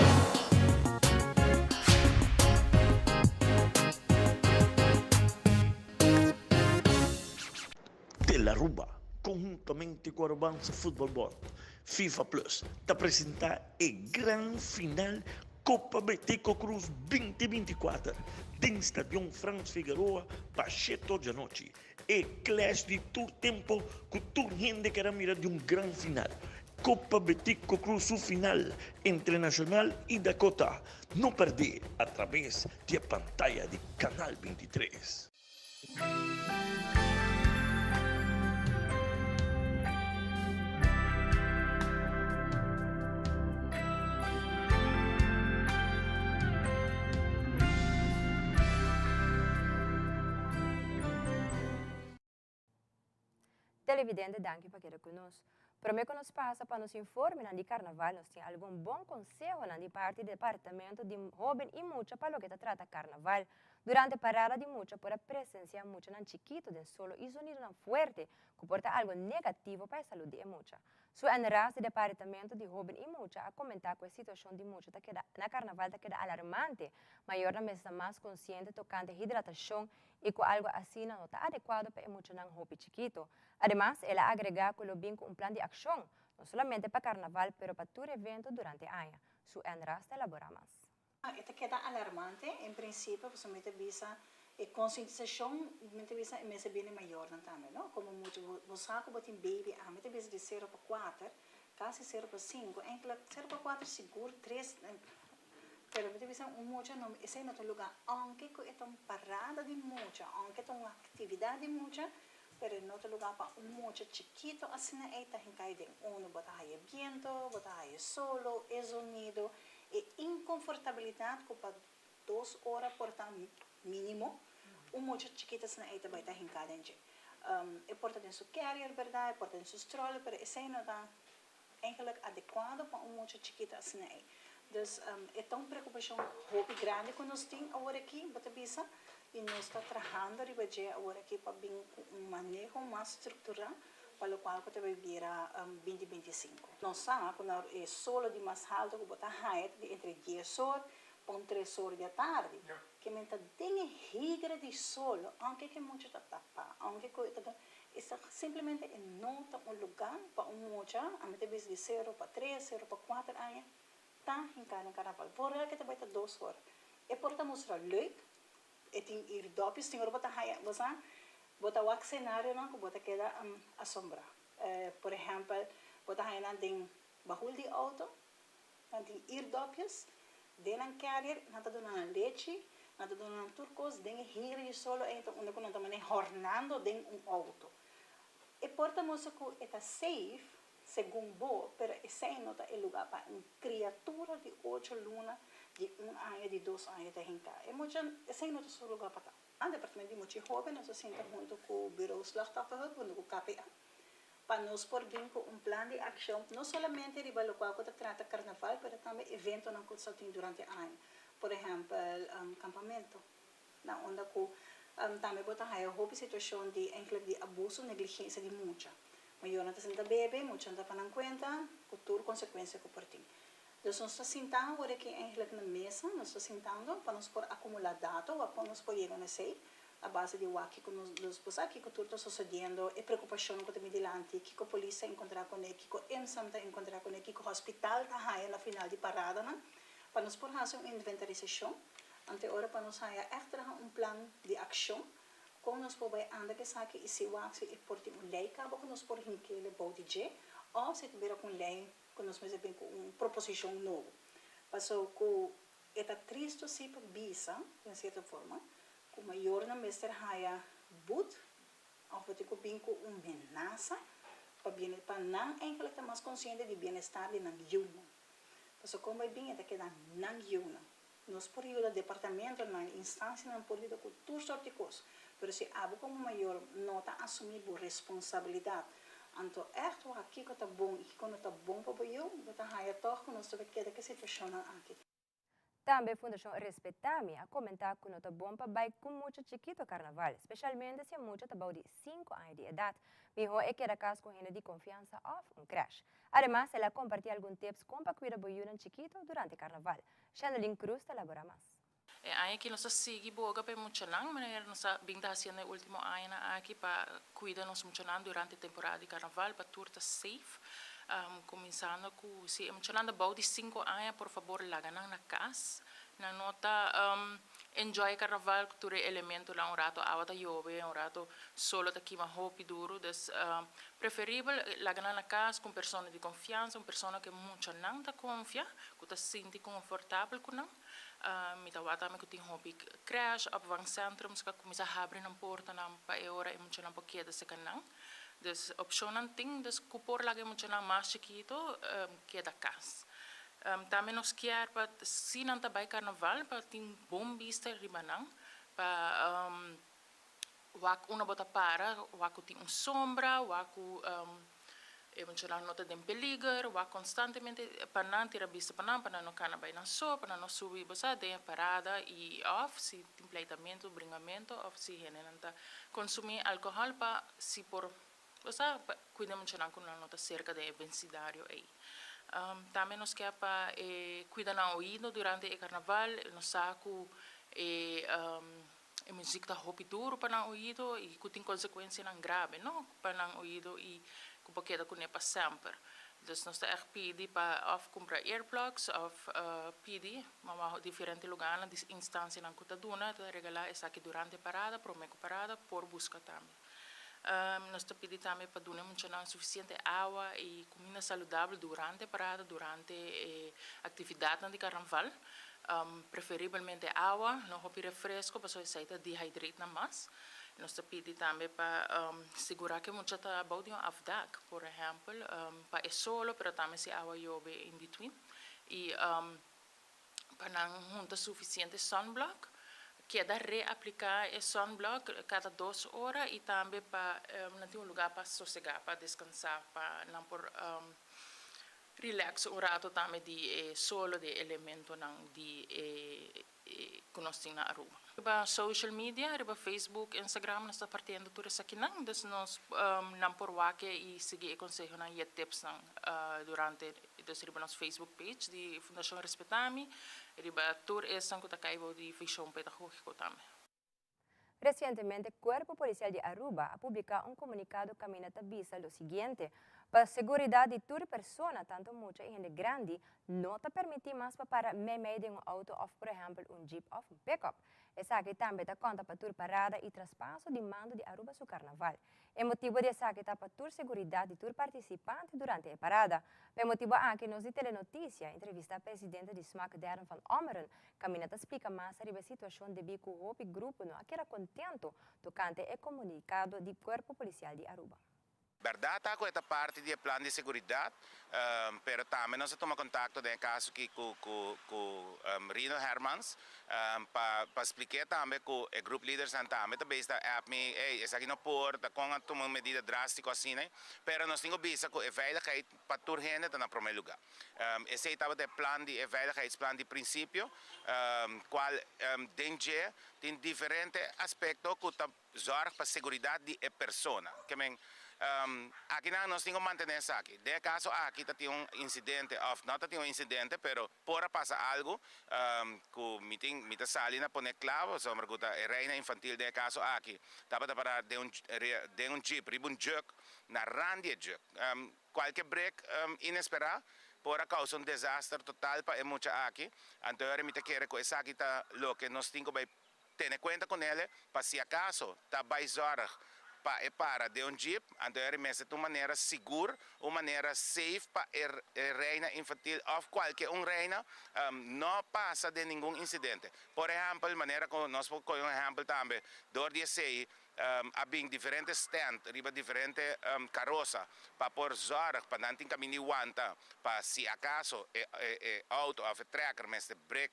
[SPEAKER 8] Telaruba, conhuntamente cu Arubanza Futbol Board, FIFA Plus, ta presenta e gran final Copa Betico Croes 2024 den Stadion Frans Figaroa pa sheto djanochi. E clash di tur tempo cu tur hende ker a mira di un gran final. Copa Betico Croes su final entre Nacional y Dakota. No perdé a traves di e pantaya di Canal 23.
[SPEAKER 2] Televidente danki pa keda ku nos. Prome ku nos pasa pa nos informenan di karnaval nos tin algun bon konsehonan di parti di departamento di hoben i mucha pa loke ta trata karnaval. Durante parada di mucha por a presencia muchanan chikito den solo y zonidonan fuerte cu por ta algo negativo pa e salud di e mucha. Su Enras di Departamento di Hoben y Mucha a comenta cu e situacion di mucha ta keda na carnaval ta keda alarmante. Mayornan mester ta mas consciente tocante hidratacion y cu algo asina no ta adecuado pa e muchanan hopi chikito. Ademas, el a agrega cu lo bin cu un plan di accion, no solamente pa carnaval pero pa tur evento durante aña. Su Enras ta elabora mas.
[SPEAKER 25] E ta keda alarmante en prinsipio pasobra mi ta bisa e konsientisashon mi ta bisa e mester bini mayornan tambe no komo mucha bo sa ku bo tin baby ami ta bisa di sero pa kuater kasi sero pa sinku enkele sero pa kuater sigur tres pero mi ta bisa un mucha no esei no ta un luga aunke ku e ta un parada di mucha aunke ta un aktividat di mucha pero e no ta luga pa un mucha chikito asina ei ta hinkai den unu bo ta haya biento bo ta haya solo e zonido E inconfortabilidad cu pa dos ora por ta minimo, un mucha chikito asina ey ta bay ta hinca den dje. E por ta den su carrier, berdad, e por ta den su stroller, pero esey no ta eigenlijk adecuado pa un mucha chikito asina ey. Dus e ta un preocupacion hopi grandi cu nos tin awor aki, bo ta bisa, y nos ta trahando riba dje awor aki pa bin cu un maneho mas structura pa locual cu ta bay bira binti 25. Nos sa cu na e solo di mas halto cu bo ta haya ta di entre dies or pa un tres or di atardi. Ke men ta den e higra di solo, aunke cu e mucha ta tapa, aunke cu e ta esta simplemente e no ta un luga pa un mucha, ami ta bisa di sero pa tres, sero pa cuater aña, ta hinca den carnaval. Vooral ke ta bay ta dos or. E por ta mustra leuk, E tin ir dòpjes tin ora bo ta haña bo sa bo ta wak senarionan ku bo ta keda asombrá. Por ehèmpel bo ta haña nan den bahul di outo, nan tin ir dòpjes den nan carrier, nan ta duna nan lechi, nan ta duna nan tur kos den e hiri di solo ei ta unda ku nan ta manera hòrnando den un outo. E por ta mustra ku e ta safe segun bo, pero esei no ta e lugá pa un kriatura di ocho luna. Di un aña, di dos aña ta hinká. E mucha, esei no ta su lugá pa ta. Departamento di Mucha i Hóben nos a sinta huntu ku Bureau Slachtofferhulp huntu ku KPA pa nos por bin ku un plan di akshon no solamente riba lokual ku ta trata karnaval pero tambe eventonan ku sa tin durante aña. Por ehèmpel kampamentu na unda ku tambe bo ta haya hopi situashon di enkele di abuso, negligensia di mucha. Mayornan ta sinta bebe, muchanan ta pa nan kuenta ku tur konsekuensia ku por tin. Dus nos ta sintando awor aki eigenlijk na mesa, nos ta sintando pa nos por acumula dato, wak con nos por yega na esey, a base di wak kico nos nos por sa kico tur ta sucediendo, e preocupacionnan cu ta bin dilanti, kico polis ta encontra cune, kico IMSAM ta encontra cune, kico hospital ta haya na final di paradanan, pa nos por haci un inventarisacion, ante ora pa nos haya echt traha un plan di accion con nos por bay anda cu esaki y si wak si e por tin un ley caba cu nos por hinkele bou di dje, of si ta bira cu un ley ku nos mester bin ku un proposishon nobo. Paso ku e ta tristu si pa bisa, den sierto forma, ku mayornan mester haya but òf bo tin ku bin ku un menasa pa biene pa nan eigenlijk ta mas konsiente di bienestar di nan yiunan. Paso kon bai bin e ta keda nan yiunan. Nos por yuda departamentonan, instansianan por yuda ku tur sort di kos, pero si abo komo mayor no ta asumí bo responsabilidat, anto ègt wak kiko ta bon i kiko no ta bon pa bo yu, bo ta haña tòg ku nos ta keda ku e situashonnan aki.
[SPEAKER 2] Tambe Fundashon Respetami a komentá ku no ta bon pa bai ku mucha chikito karnaval, spesialmente si e mucha ta bou di sinku aña di edat. Mihó e keda kas ku hende di konfiansa òf un krèsh. Ademas el a kompartí algun tips kon pa kuida bo yunan chikito durante karnaval. Shanelyn Cruz ta labora mas.
[SPEAKER 1] E aña aki nos a sigui boga pa e muchanan, manera nos a bin ta hasiendo e ultimo añanan aki pa cuida nos muchanan durante e temporada di carnaval pa tur ta safe. Cuminsando cu si e muchanan ta bou di cinco aña por fabor laga nan na cas. Nan no ta enjoy e carnaval cu tur e elementonan, un rato awa ta yobe, un rato solo ta kima hopi duro, dus preferibel laga nan na cas cu un persona di confiansa, un persona cu e muchanan ta confia. Ku ta sinti konfortabel ku nan. Mi ta wak tambe ku tin hopi crèche, opvangcentrums ku a kuminsá habri nan portanan pa e ora e muchanan por keda serka nan. Dus opshonnan tin, dus ku por laga e muchanan mas chikitu keda kas. Tambe nos kier pa si nan ta bai karnaval pa tin bon bista riba nan, pa wak unda bo ta para, wak ku tin un sombra, wak ku e muchanan no ta den peliger, wak konstantemente pa nan tira bista pa nan, pa nan no kana bai nan so, pa nan no subi bo sa den e parada i òf si tin pleitamentu, bringamentu òf si hendenan ta konsumí alkohòl pa si por bo sa pa kuida e muchanan ku nan no ta serka den e bensidario ei. Tambe nos ke pa e kuida nan oido durante e karnaval, nos sa ku e E muziek ta hopi duru pa nan oido i ku tin konsekuensianan grabe no pa nan oido i ku por keda kuné pa semper. Dus nos ta ègt pidi pa òf kumpra earplugs òf pidi mama diferente lugánan di instansianan ku ta duna ta regalá esaki durante parada, promé ku parada por buska tambe. Nos ta pidi tambe pa duna e muchanan sufisiente awa i kuminda saludabel durante parada, durante e aktividatnan di karnaval. Preferibelmente awa, no hopi refresco pasobra esei ta dehydrate nan mas. Nos ta pidi tambe pa sigura cu e mucha ta abou di un afdak, por ehempel, pa e solo pero tambe si awa yobe in between. Y pa nan hunta suficiente sunblock, keda reaplica e sunblock cada dos ora y tambe pa nan tin un lugar pa sosega, pa descansa, pa nan por Relax un rato tambe di e solo di e elementonan di e ku nos tin na Aruba. Riba social media, riba Facebook, Instagram nos ta partiendo tur esakinan, dus nos nan por wak i sigui e konsehonan i e tipsnan durante, dus riba nos Facebook page di Fundashon Respetami, riba tur esnan ku ta kai bou di Vision Pedagógico tambe.
[SPEAKER 2] Recientemente Cuerpo Policial di Aruba a publica un comunicado caminda ta bisa lo siguiente, Pa seguridad di tur persona, tanto mucha y hende grandi, no ta permiti mas pa para meimei den un auto of por ehempel un jeep of un pickup. Esaki tambe ta conta pa tur parada y traspaso di mando di Aruba su carnaval. E motibo di esaki ta pa tur seguridad di tur participante durante e parada. Pa e motibo aki nos di Telenoticia entrevista presidente di smac Darren van Ommeren Camina ta splica mas ariba e situacion debí cu hopi grupo no a keda contento tocante e comunicado di Cuerpo Policial di Aruba.
[SPEAKER 3] Berdad ta cu e ta parti di e plan di seguridad, pero tambe nos a tuma contacto den e caso aki cu cu cu Rino Hermans pa pa spliké tambe cu e group leadersnan tambe ta bezig ta app mi, ey esaki no por, ta con a tuma un medida drastico asina, pero nos tin cu bisa cu e veiligheid pa tur hende ta na prome luga. Esey tabata e plan di e veiligheidsplan di principio, cual den dje tin diferente aspecto cu ta Zorg pa seguridat di e persona. Ke men, akinan nos tin ku mantené esaki. Den e kaso aki ta tin un insidente òf no ta tin un insidente, pero por a pasa algu ku mi tin, mi ta sali na pone kla, pasobra ku ta e reina infantil den e kaso aki tabata pará den un den un jeep riba un juk na rand di e juk. Kualke brek inesperá por a kousa un desaster total pa e mucha aki. Anto mi ta kere ku esaki ta loke nos tin ku bai Tene cuenta con ele pa si acaso ta bay zorg pa e para den un jeep, anto eri mester ta un manera sigur, un manera safe pa e reina infantil of cualke un reina no pasa den ningun incidente. Por ehempel, manera cu nos por coge un ehempel tambe, door di esey a bin diferente stand riba diferente karosa pa por zorg pa nan tin kaminda di wanta pa si akaso e auto of e trekker mester brek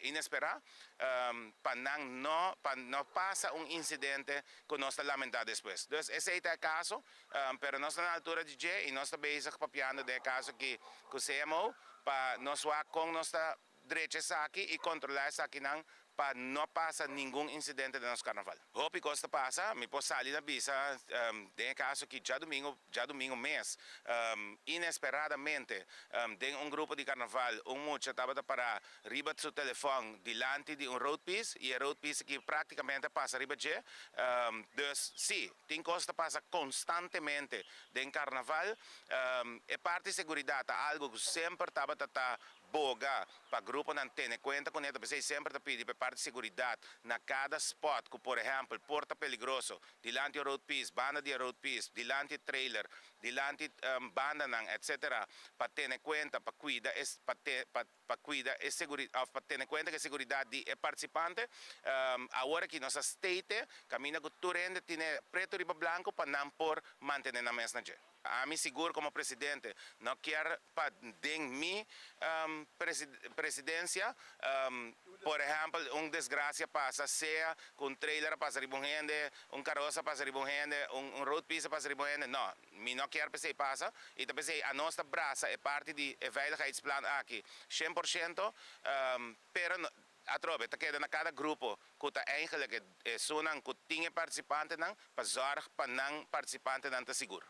[SPEAKER 3] inesperá pa nan no pa no pasa un insidente ku nos ta lamentá despues. Dus esei ta e kaso pero nos ta na altura di dje i nos ta bezig papiando den e kaso aki ku CMO pa nos wak kon nos ta Drecha esaki y controla esakinan pa no pasa ningun incidente den nos carnaval. Hopi cos ta pasa, mi por sali na bisa den e caso aki djadumingo, djadumingo mes, inesperadamente den un grupo di carnaval un mucha tabata para riba su telefon dilanti di un roadpiece y e roadpiece aki practicamente a pasa riba dje. Dus si, tin cos ta pasa constantemente den carnaval. E parti seguridad ta algo cu semper tabata ta Boga pa gruponan tene kuenta ku neta p'esei semper ta pidi pa e parti seguridat na kada spòt ku por ehèmpel por ta peligroso, dilanti e road piece, banda di e road piece, dilanti e trailer, dilanti bandanan etc. Pa tene kuenta pa kuida e pa te pa pa kuida e seguri òf pa tene kuenta ku e seguridat di e partisipante. Awor aki nos a state kaminda ku tur hende tine pretu riba blanku pa nan por mantene nan mes na dje. Ami sigur como presidente no kier pa den mi presidencia por ehempel un desgracia pasa sea cu un trailer a pasa riba un hende, un carosa a pasa riba un hende, un road piece a pasa riba un hende, no, mi no kier p'esey pasa y ta p'esey anos ta brasa e parti di e veiligheidsplan aki 100%, pero Atrobe ta keda na kada grupo ku ta eigenlik esunnan ku tin e partisipantenan pa zòrg pa nan partisipantenan ta sigur.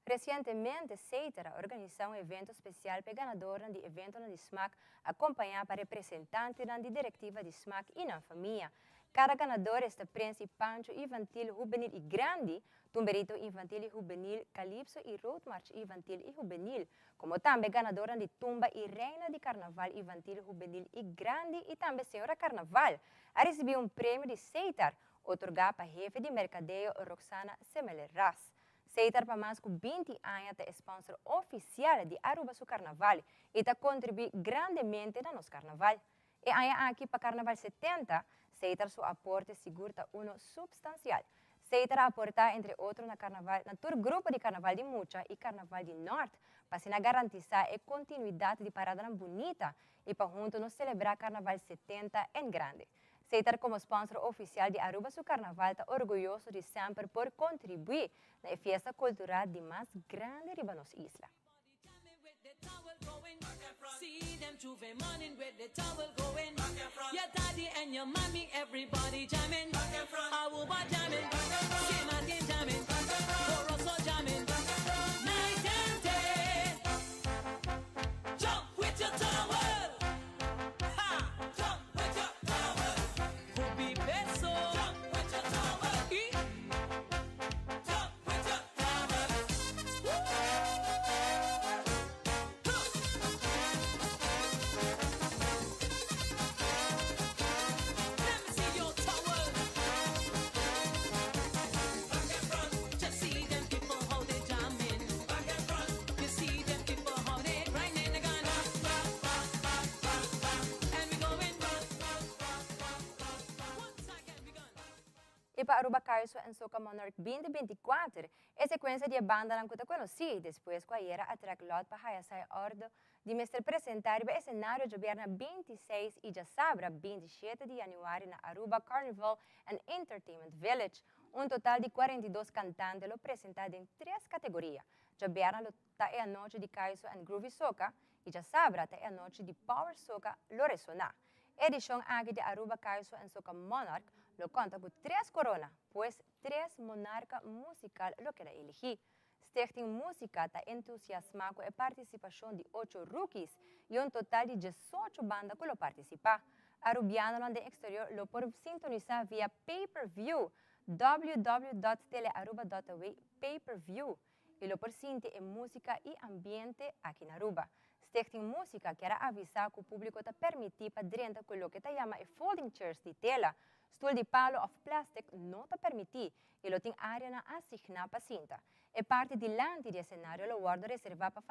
[SPEAKER 2] Resientemente Seiter a organisá un evento spesial pa e ganadornan di eventonan di smak akompañá pa representantenan di direktiva di smak i nan famia. Kada ganador esta Prens i Pancho Infantil Hubenil i Grandi, Tumberito Infantil i Hubenil, Calypso i Roadmarch Infantil i Hubenil. Como tambe ganadornan di Tumba y Reina di Carnaval Infantil, Hubenil y Grandi y tambe Señora Carnaval a ricibi un premio di Seitar otorga pa hefe di mercadeo Roxana Semeler-Ras. Seitar pa mas cu 20 aña ta e sponsor oficial di Aruba su Carnaval y ta contribui grandemente na nos Carnaval. E aña aki pa Carnaval 70, Seitar su aporte sigur ta uno substancial. Seitar a aporta entre otro na Carnaval na tur grupo di Carnaval di Mucha y Carnaval di Nort pa asina garantisa e continuidad di paradanan bunita y pa hunto nos celebra Carnaval 70 en grande. Seitar como sponsor oficial di Aruba su Carnaval ta orguyoso di semper por contribui na e fiesta cultural di mas grandi riba nos isla. Y pa Aruba Kaiso en Soca Monarch 2024, e secuencia di e bandanan cu ta conoci, despues cu ayera a trek lot pa haya sa e ordo di mester presenta riba escenario djabièrnè 26 y djasabra 27 di januari na Aruba Carnival and Entertainment Village. Un total di 42 cantante lo presenta den tres categoria. Djabièrnè lo ta e anochi di Kaiso and Groovy Soca y djasabra ta e anochi di Power Soca lo resona. E edicion aki di Aruba Kaiso and Soca Monarch lo conta cu tres corona, pues tres monarca musical lo keda eligi. Stichting Musica ta entusiasma cu e participacion di ocho rookies y un total di diesocho banda cu lo participa. Arubianonan den exterior lo por sintonisa via pay per view www.telearuba.aw pay per view y lo por sinti e musica y ambiente aki na Aruba. Stichting Musica kier a avisa cu publico ta permiti pa drenta cu loke ta yama e folding chairs di tela. Stoel di palo of plastic no ta permiti y lo tin areanan asigna pa sinta. E parti dilanti di escenario lo wordo reserva pa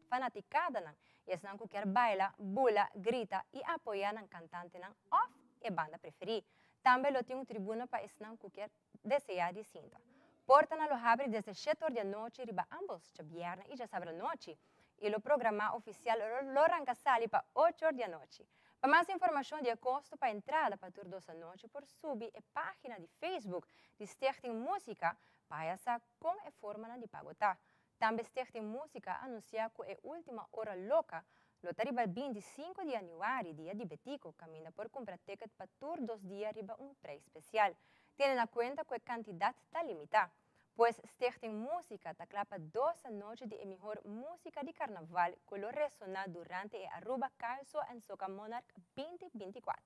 [SPEAKER 2] fanaticadanan y esnan cu kier baila, bula, grita y apoya nan cantantenan of e banda preferi. Tambe lo tin un tribuna pa esnan cu kier desea di sinta. Portanan lo habri desde shete or di anochi riba ambos djabièrnè i djasabra anochi i lo programa ofisial lo ranka sali pa ocho or di anochi. Pa mas informashon di e kosto pa entrada pa tur dos anochi por subi e página di Facebook di Stichting Músika pa haya sa kon e formanan di pago ta. Tambe Stichting Músika a anunsiá ku e última ora loka lo ta riba 25 di yanüari, dia di Betico, kaminda por kumpra ticket pa tur dos dia riba un preis spesial. Tene na kuenta ku e kantidat ta limitá. Pues Stichting Músika ta kla pa dos anochi di e mihor músika di karnaval ku lo resoná durante e Aruba Kaiso en Soca Monarch 2024.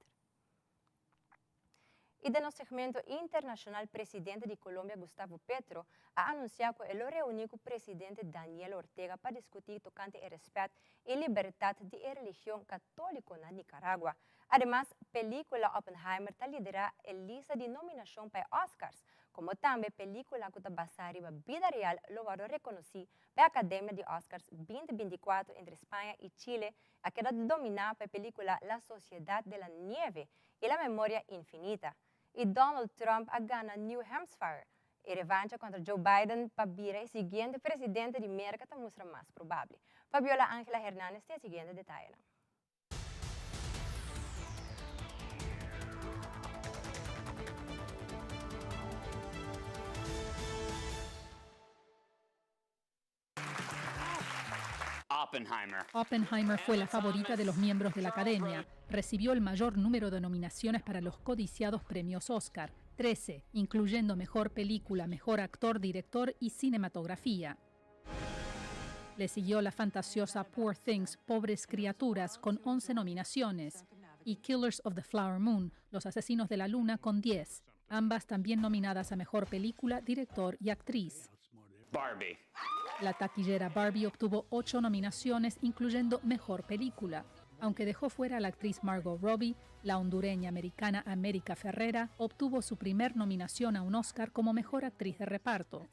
[SPEAKER 2] Y den nos segmento internacional presidente di Colombia Gustavo Petro a anuncia cu e lo reuni cu presidente Daniel Ortega pa discuti tocante e respet y libertad di e religion catolico na Nicaragua. Ademas, pelicula Oppenheimer ta lidera e lista di nominacion pa e Oscars, como tambe pelicula cu ta basa riba bida real lo wordo reconoci pa e Academia di Oscars 2024 entre Spaña y Chile a keda domina pa e pelicula La Sociedad de la Nieve y La Memoria Infinita. Y Donald Trump a gana New Hampshire. E revancha contra Joe Biden pa bira e siguiente presidente di Merca ta mustra mas probable. Fabiola Angela Hernandez tin e siguiente detayenan.
[SPEAKER 7] Oppenheimer. Oppenheimer fue la favorita de los miembros de la academia. Recibió el mayor número de nominaciones para los codiciados premios Oscar, 13, incluyendo Mejor Película, Mejor Actor, Director y Cinematografía. Le siguió la fantasiosa Poor Things, Pobres Criaturas, con 11 nominaciones, y Killers of the Flower Moon, Los Asesinos de la Luna, con 10, ambas también nominadas a Mejor Película, Director y Actriz.
[SPEAKER 10] Barbie.
[SPEAKER 7] La taquillera Barbie obtuvo ocho nominaciones, incluyendo Mejor Película. Aunque dejó fuera a la actriz Margot Robbie, la hondureña americana América Ferrera obtuvo su primer nominación a un Oscar como Mejor Actriz de Reparto.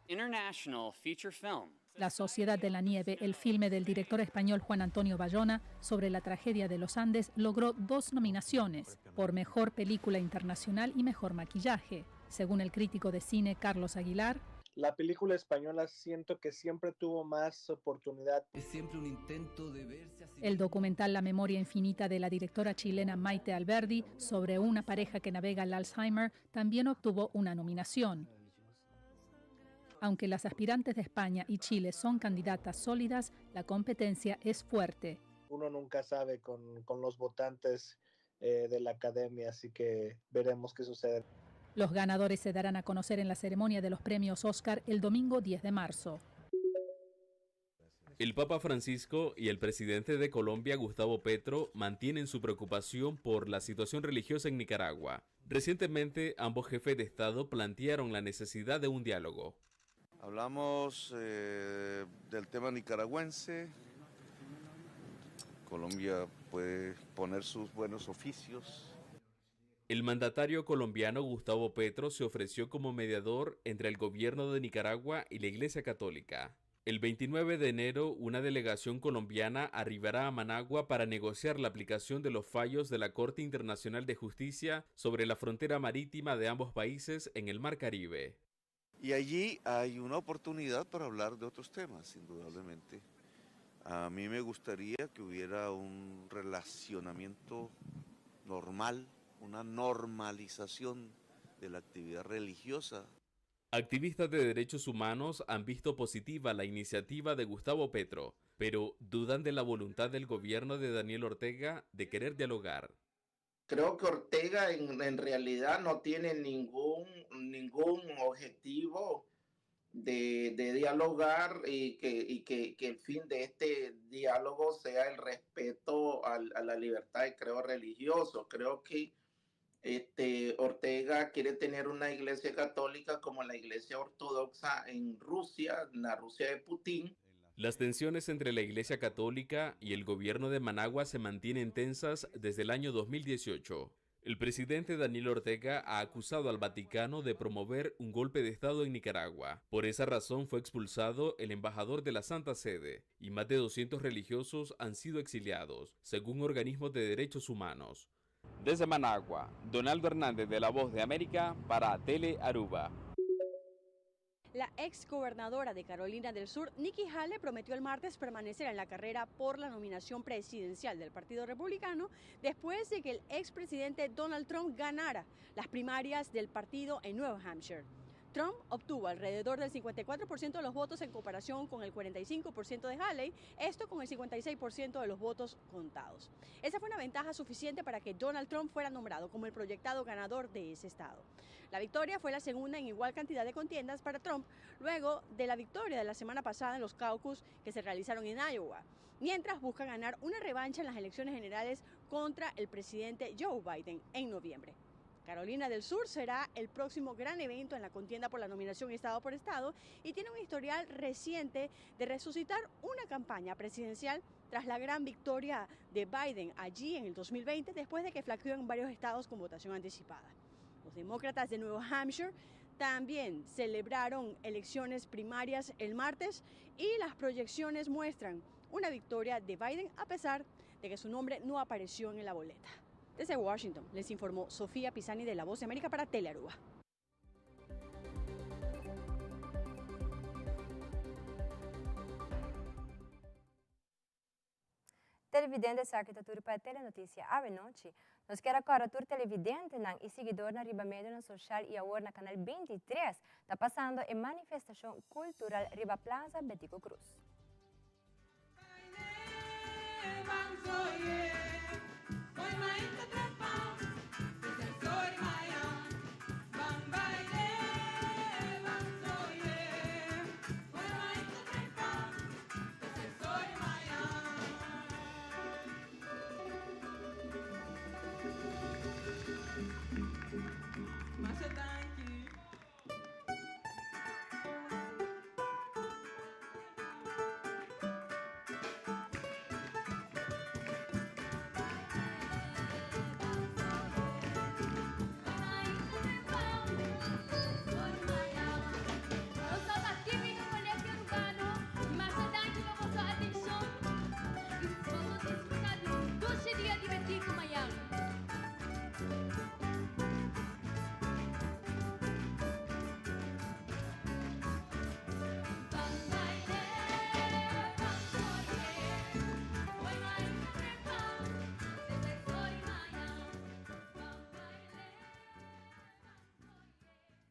[SPEAKER 10] International Feature Film.
[SPEAKER 7] La Sociedad de la Nieve, el filme del director español Juan Antonio Bayona sobre la tragedia de los Andes, logró dos nominaciones, por Mejor Película Internacional y Mejor Maquillaje. Según el crítico de cine Carlos Aguilar,
[SPEAKER 12] la película española siento que siempre tuvo más oportunidad.
[SPEAKER 13] Es siempre un intento de verse a sí
[SPEAKER 7] El documental La memoria infinita de la directora chilena Maite Alberdi sobre una pareja que navega el Alzheimer también obtuvo una nominación. Aunque las aspirantes de España y Chile son candidatas sólidas, la competencia es fuerte.
[SPEAKER 12] Uno nunca sabe con, con los votantes eh, de la academia, así que veremos qué sucede.
[SPEAKER 7] Los ganadores se darán a conocer en la ceremonia de los premios Oscar el domingo 10 de marzo.
[SPEAKER 15] El Papa Francisco y el presidente de Colombia, Gustavo Petro, mantienen su preocupación por la situación religiosa en Nicaragua. Recientemente, ambos jefes de Estado plantearon la necesidad de un diálogo.
[SPEAKER 26] Hablamos eh, del tema nicaragüense. Colombia puede poner sus buenos oficios.
[SPEAKER 15] El mandatario colombiano Gustavo Petro se ofreció como mediador entre el gobierno de Nicaragua y la Iglesia Católica. El 29 de enero, una delegación colombiana arribará a Managua para negociar la aplicación de los fallos de la Corte Internacional de Justicia sobre la frontera marítima de ambos países en el Mar Caribe.
[SPEAKER 26] Y allí hay una oportunidad para hablar de otros temas, indudablemente. A mí me gustaría que hubiera un relacionamiento normal, una normalización de la actividad religiosa.
[SPEAKER 15] Activistas de derechos humanos han visto positiva la iniciativa de Gustavo Petro, pero dudan de la voluntad del gobierno de Daniel Ortega de querer dialogar.
[SPEAKER 9] Creo que Ortega en realidad no tiene ningún objetivo de dialogar y que el fin de este diálogo sea el respeto a la libertad de creo religioso. Creo que Ortega quiere tener una iglesia católica como la iglesia ortodoxa en Rusia, en la Rusia de Putin.
[SPEAKER 15] Las tensiones entre la Iglesia Católica y el gobierno de Managua se mantienen tensas desde el año 2018. El presidente Daniel Ortega ha acusado al Vaticano de promover un golpe de Estado en Nicaragua. Por esa razón fue expulsado el embajador de la Santa Sede y más de 200 religiosos han sido exiliados, según organismos de derechos humanos. Desde Managua, Donaldo Hernández de La Voz de América para Tele Aruba.
[SPEAKER 11] La ex gobernadora de Carolina del Sur, Nikki Haley, prometió el martes permanecer en la carrera por la nominación presidencial del Partido Republicano después de que el expresidente Donald Trump ganara las primarias del partido en Nuevo Hampshire. Trump obtuvo alrededor del 54% de los votos en comparación con el 45% de Haley, esto con el 56% de los votos contados. Esa fue una ventaja suficiente para que Donald Trump fuera nombrado como el proyectado ganador de ese estado. La victoria fue la segunda en igual cantidad de contiendas para Trump, luego de la victoria de la semana pasada en los caucus que se realizaron en Iowa, mientras busca ganar una revancha en las elecciones generales contra el presidente Joe Biden en noviembre. Carolina del Sur será el próximo gran evento en la contienda por la nominación estado por estado y tiene un historial reciente de resucitar una campaña presidencial tras la gran victoria de Biden allí en el 2020 después de que flaqueó en varios estados con votación anticipada. Los demócratas de Nuevo Hampshire también celebraron elecciones primarias el martes y las proyecciones muestran una victoria de Biden a pesar de que su nombre no apareció en la boleta. Desde Washington les informó Sofía Pisani de La Voz de América para Telearuba.
[SPEAKER 2] Televidente esaki ta tur pa e Telenoticia awe nochi. Nos kier a corda tur televidentenan y siguidornan riba medionan social y awor na Canal 23 ta pasando e manifestacion cultural riba Plaza Betico Croes.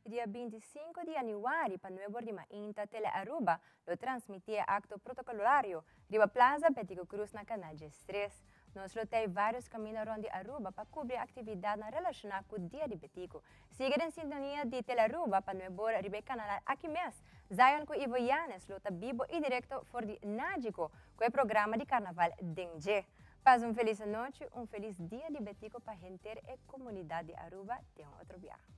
[SPEAKER 2] Dia 25 di januari pa nuebe or di mainta Tele Aruba lo transmiti e acto protocolario riba Plaza Betico Croes na Canal 13. Nos lo tey varios camino rond di Aruba pa cubri actividadnan relaciona cu Dia di Betico. Sigui den sintonia di Tele Aruba pa nuebe or riba e canal aki mes. Zion cu Ivo Yanes lo ta bibo y directo for di Nagico cu e programa di Carnaval den dje. Pasa un feliz anochi, un feliz Dia di Betico pa henter e comunidad di Aruba. Te un otro biaha.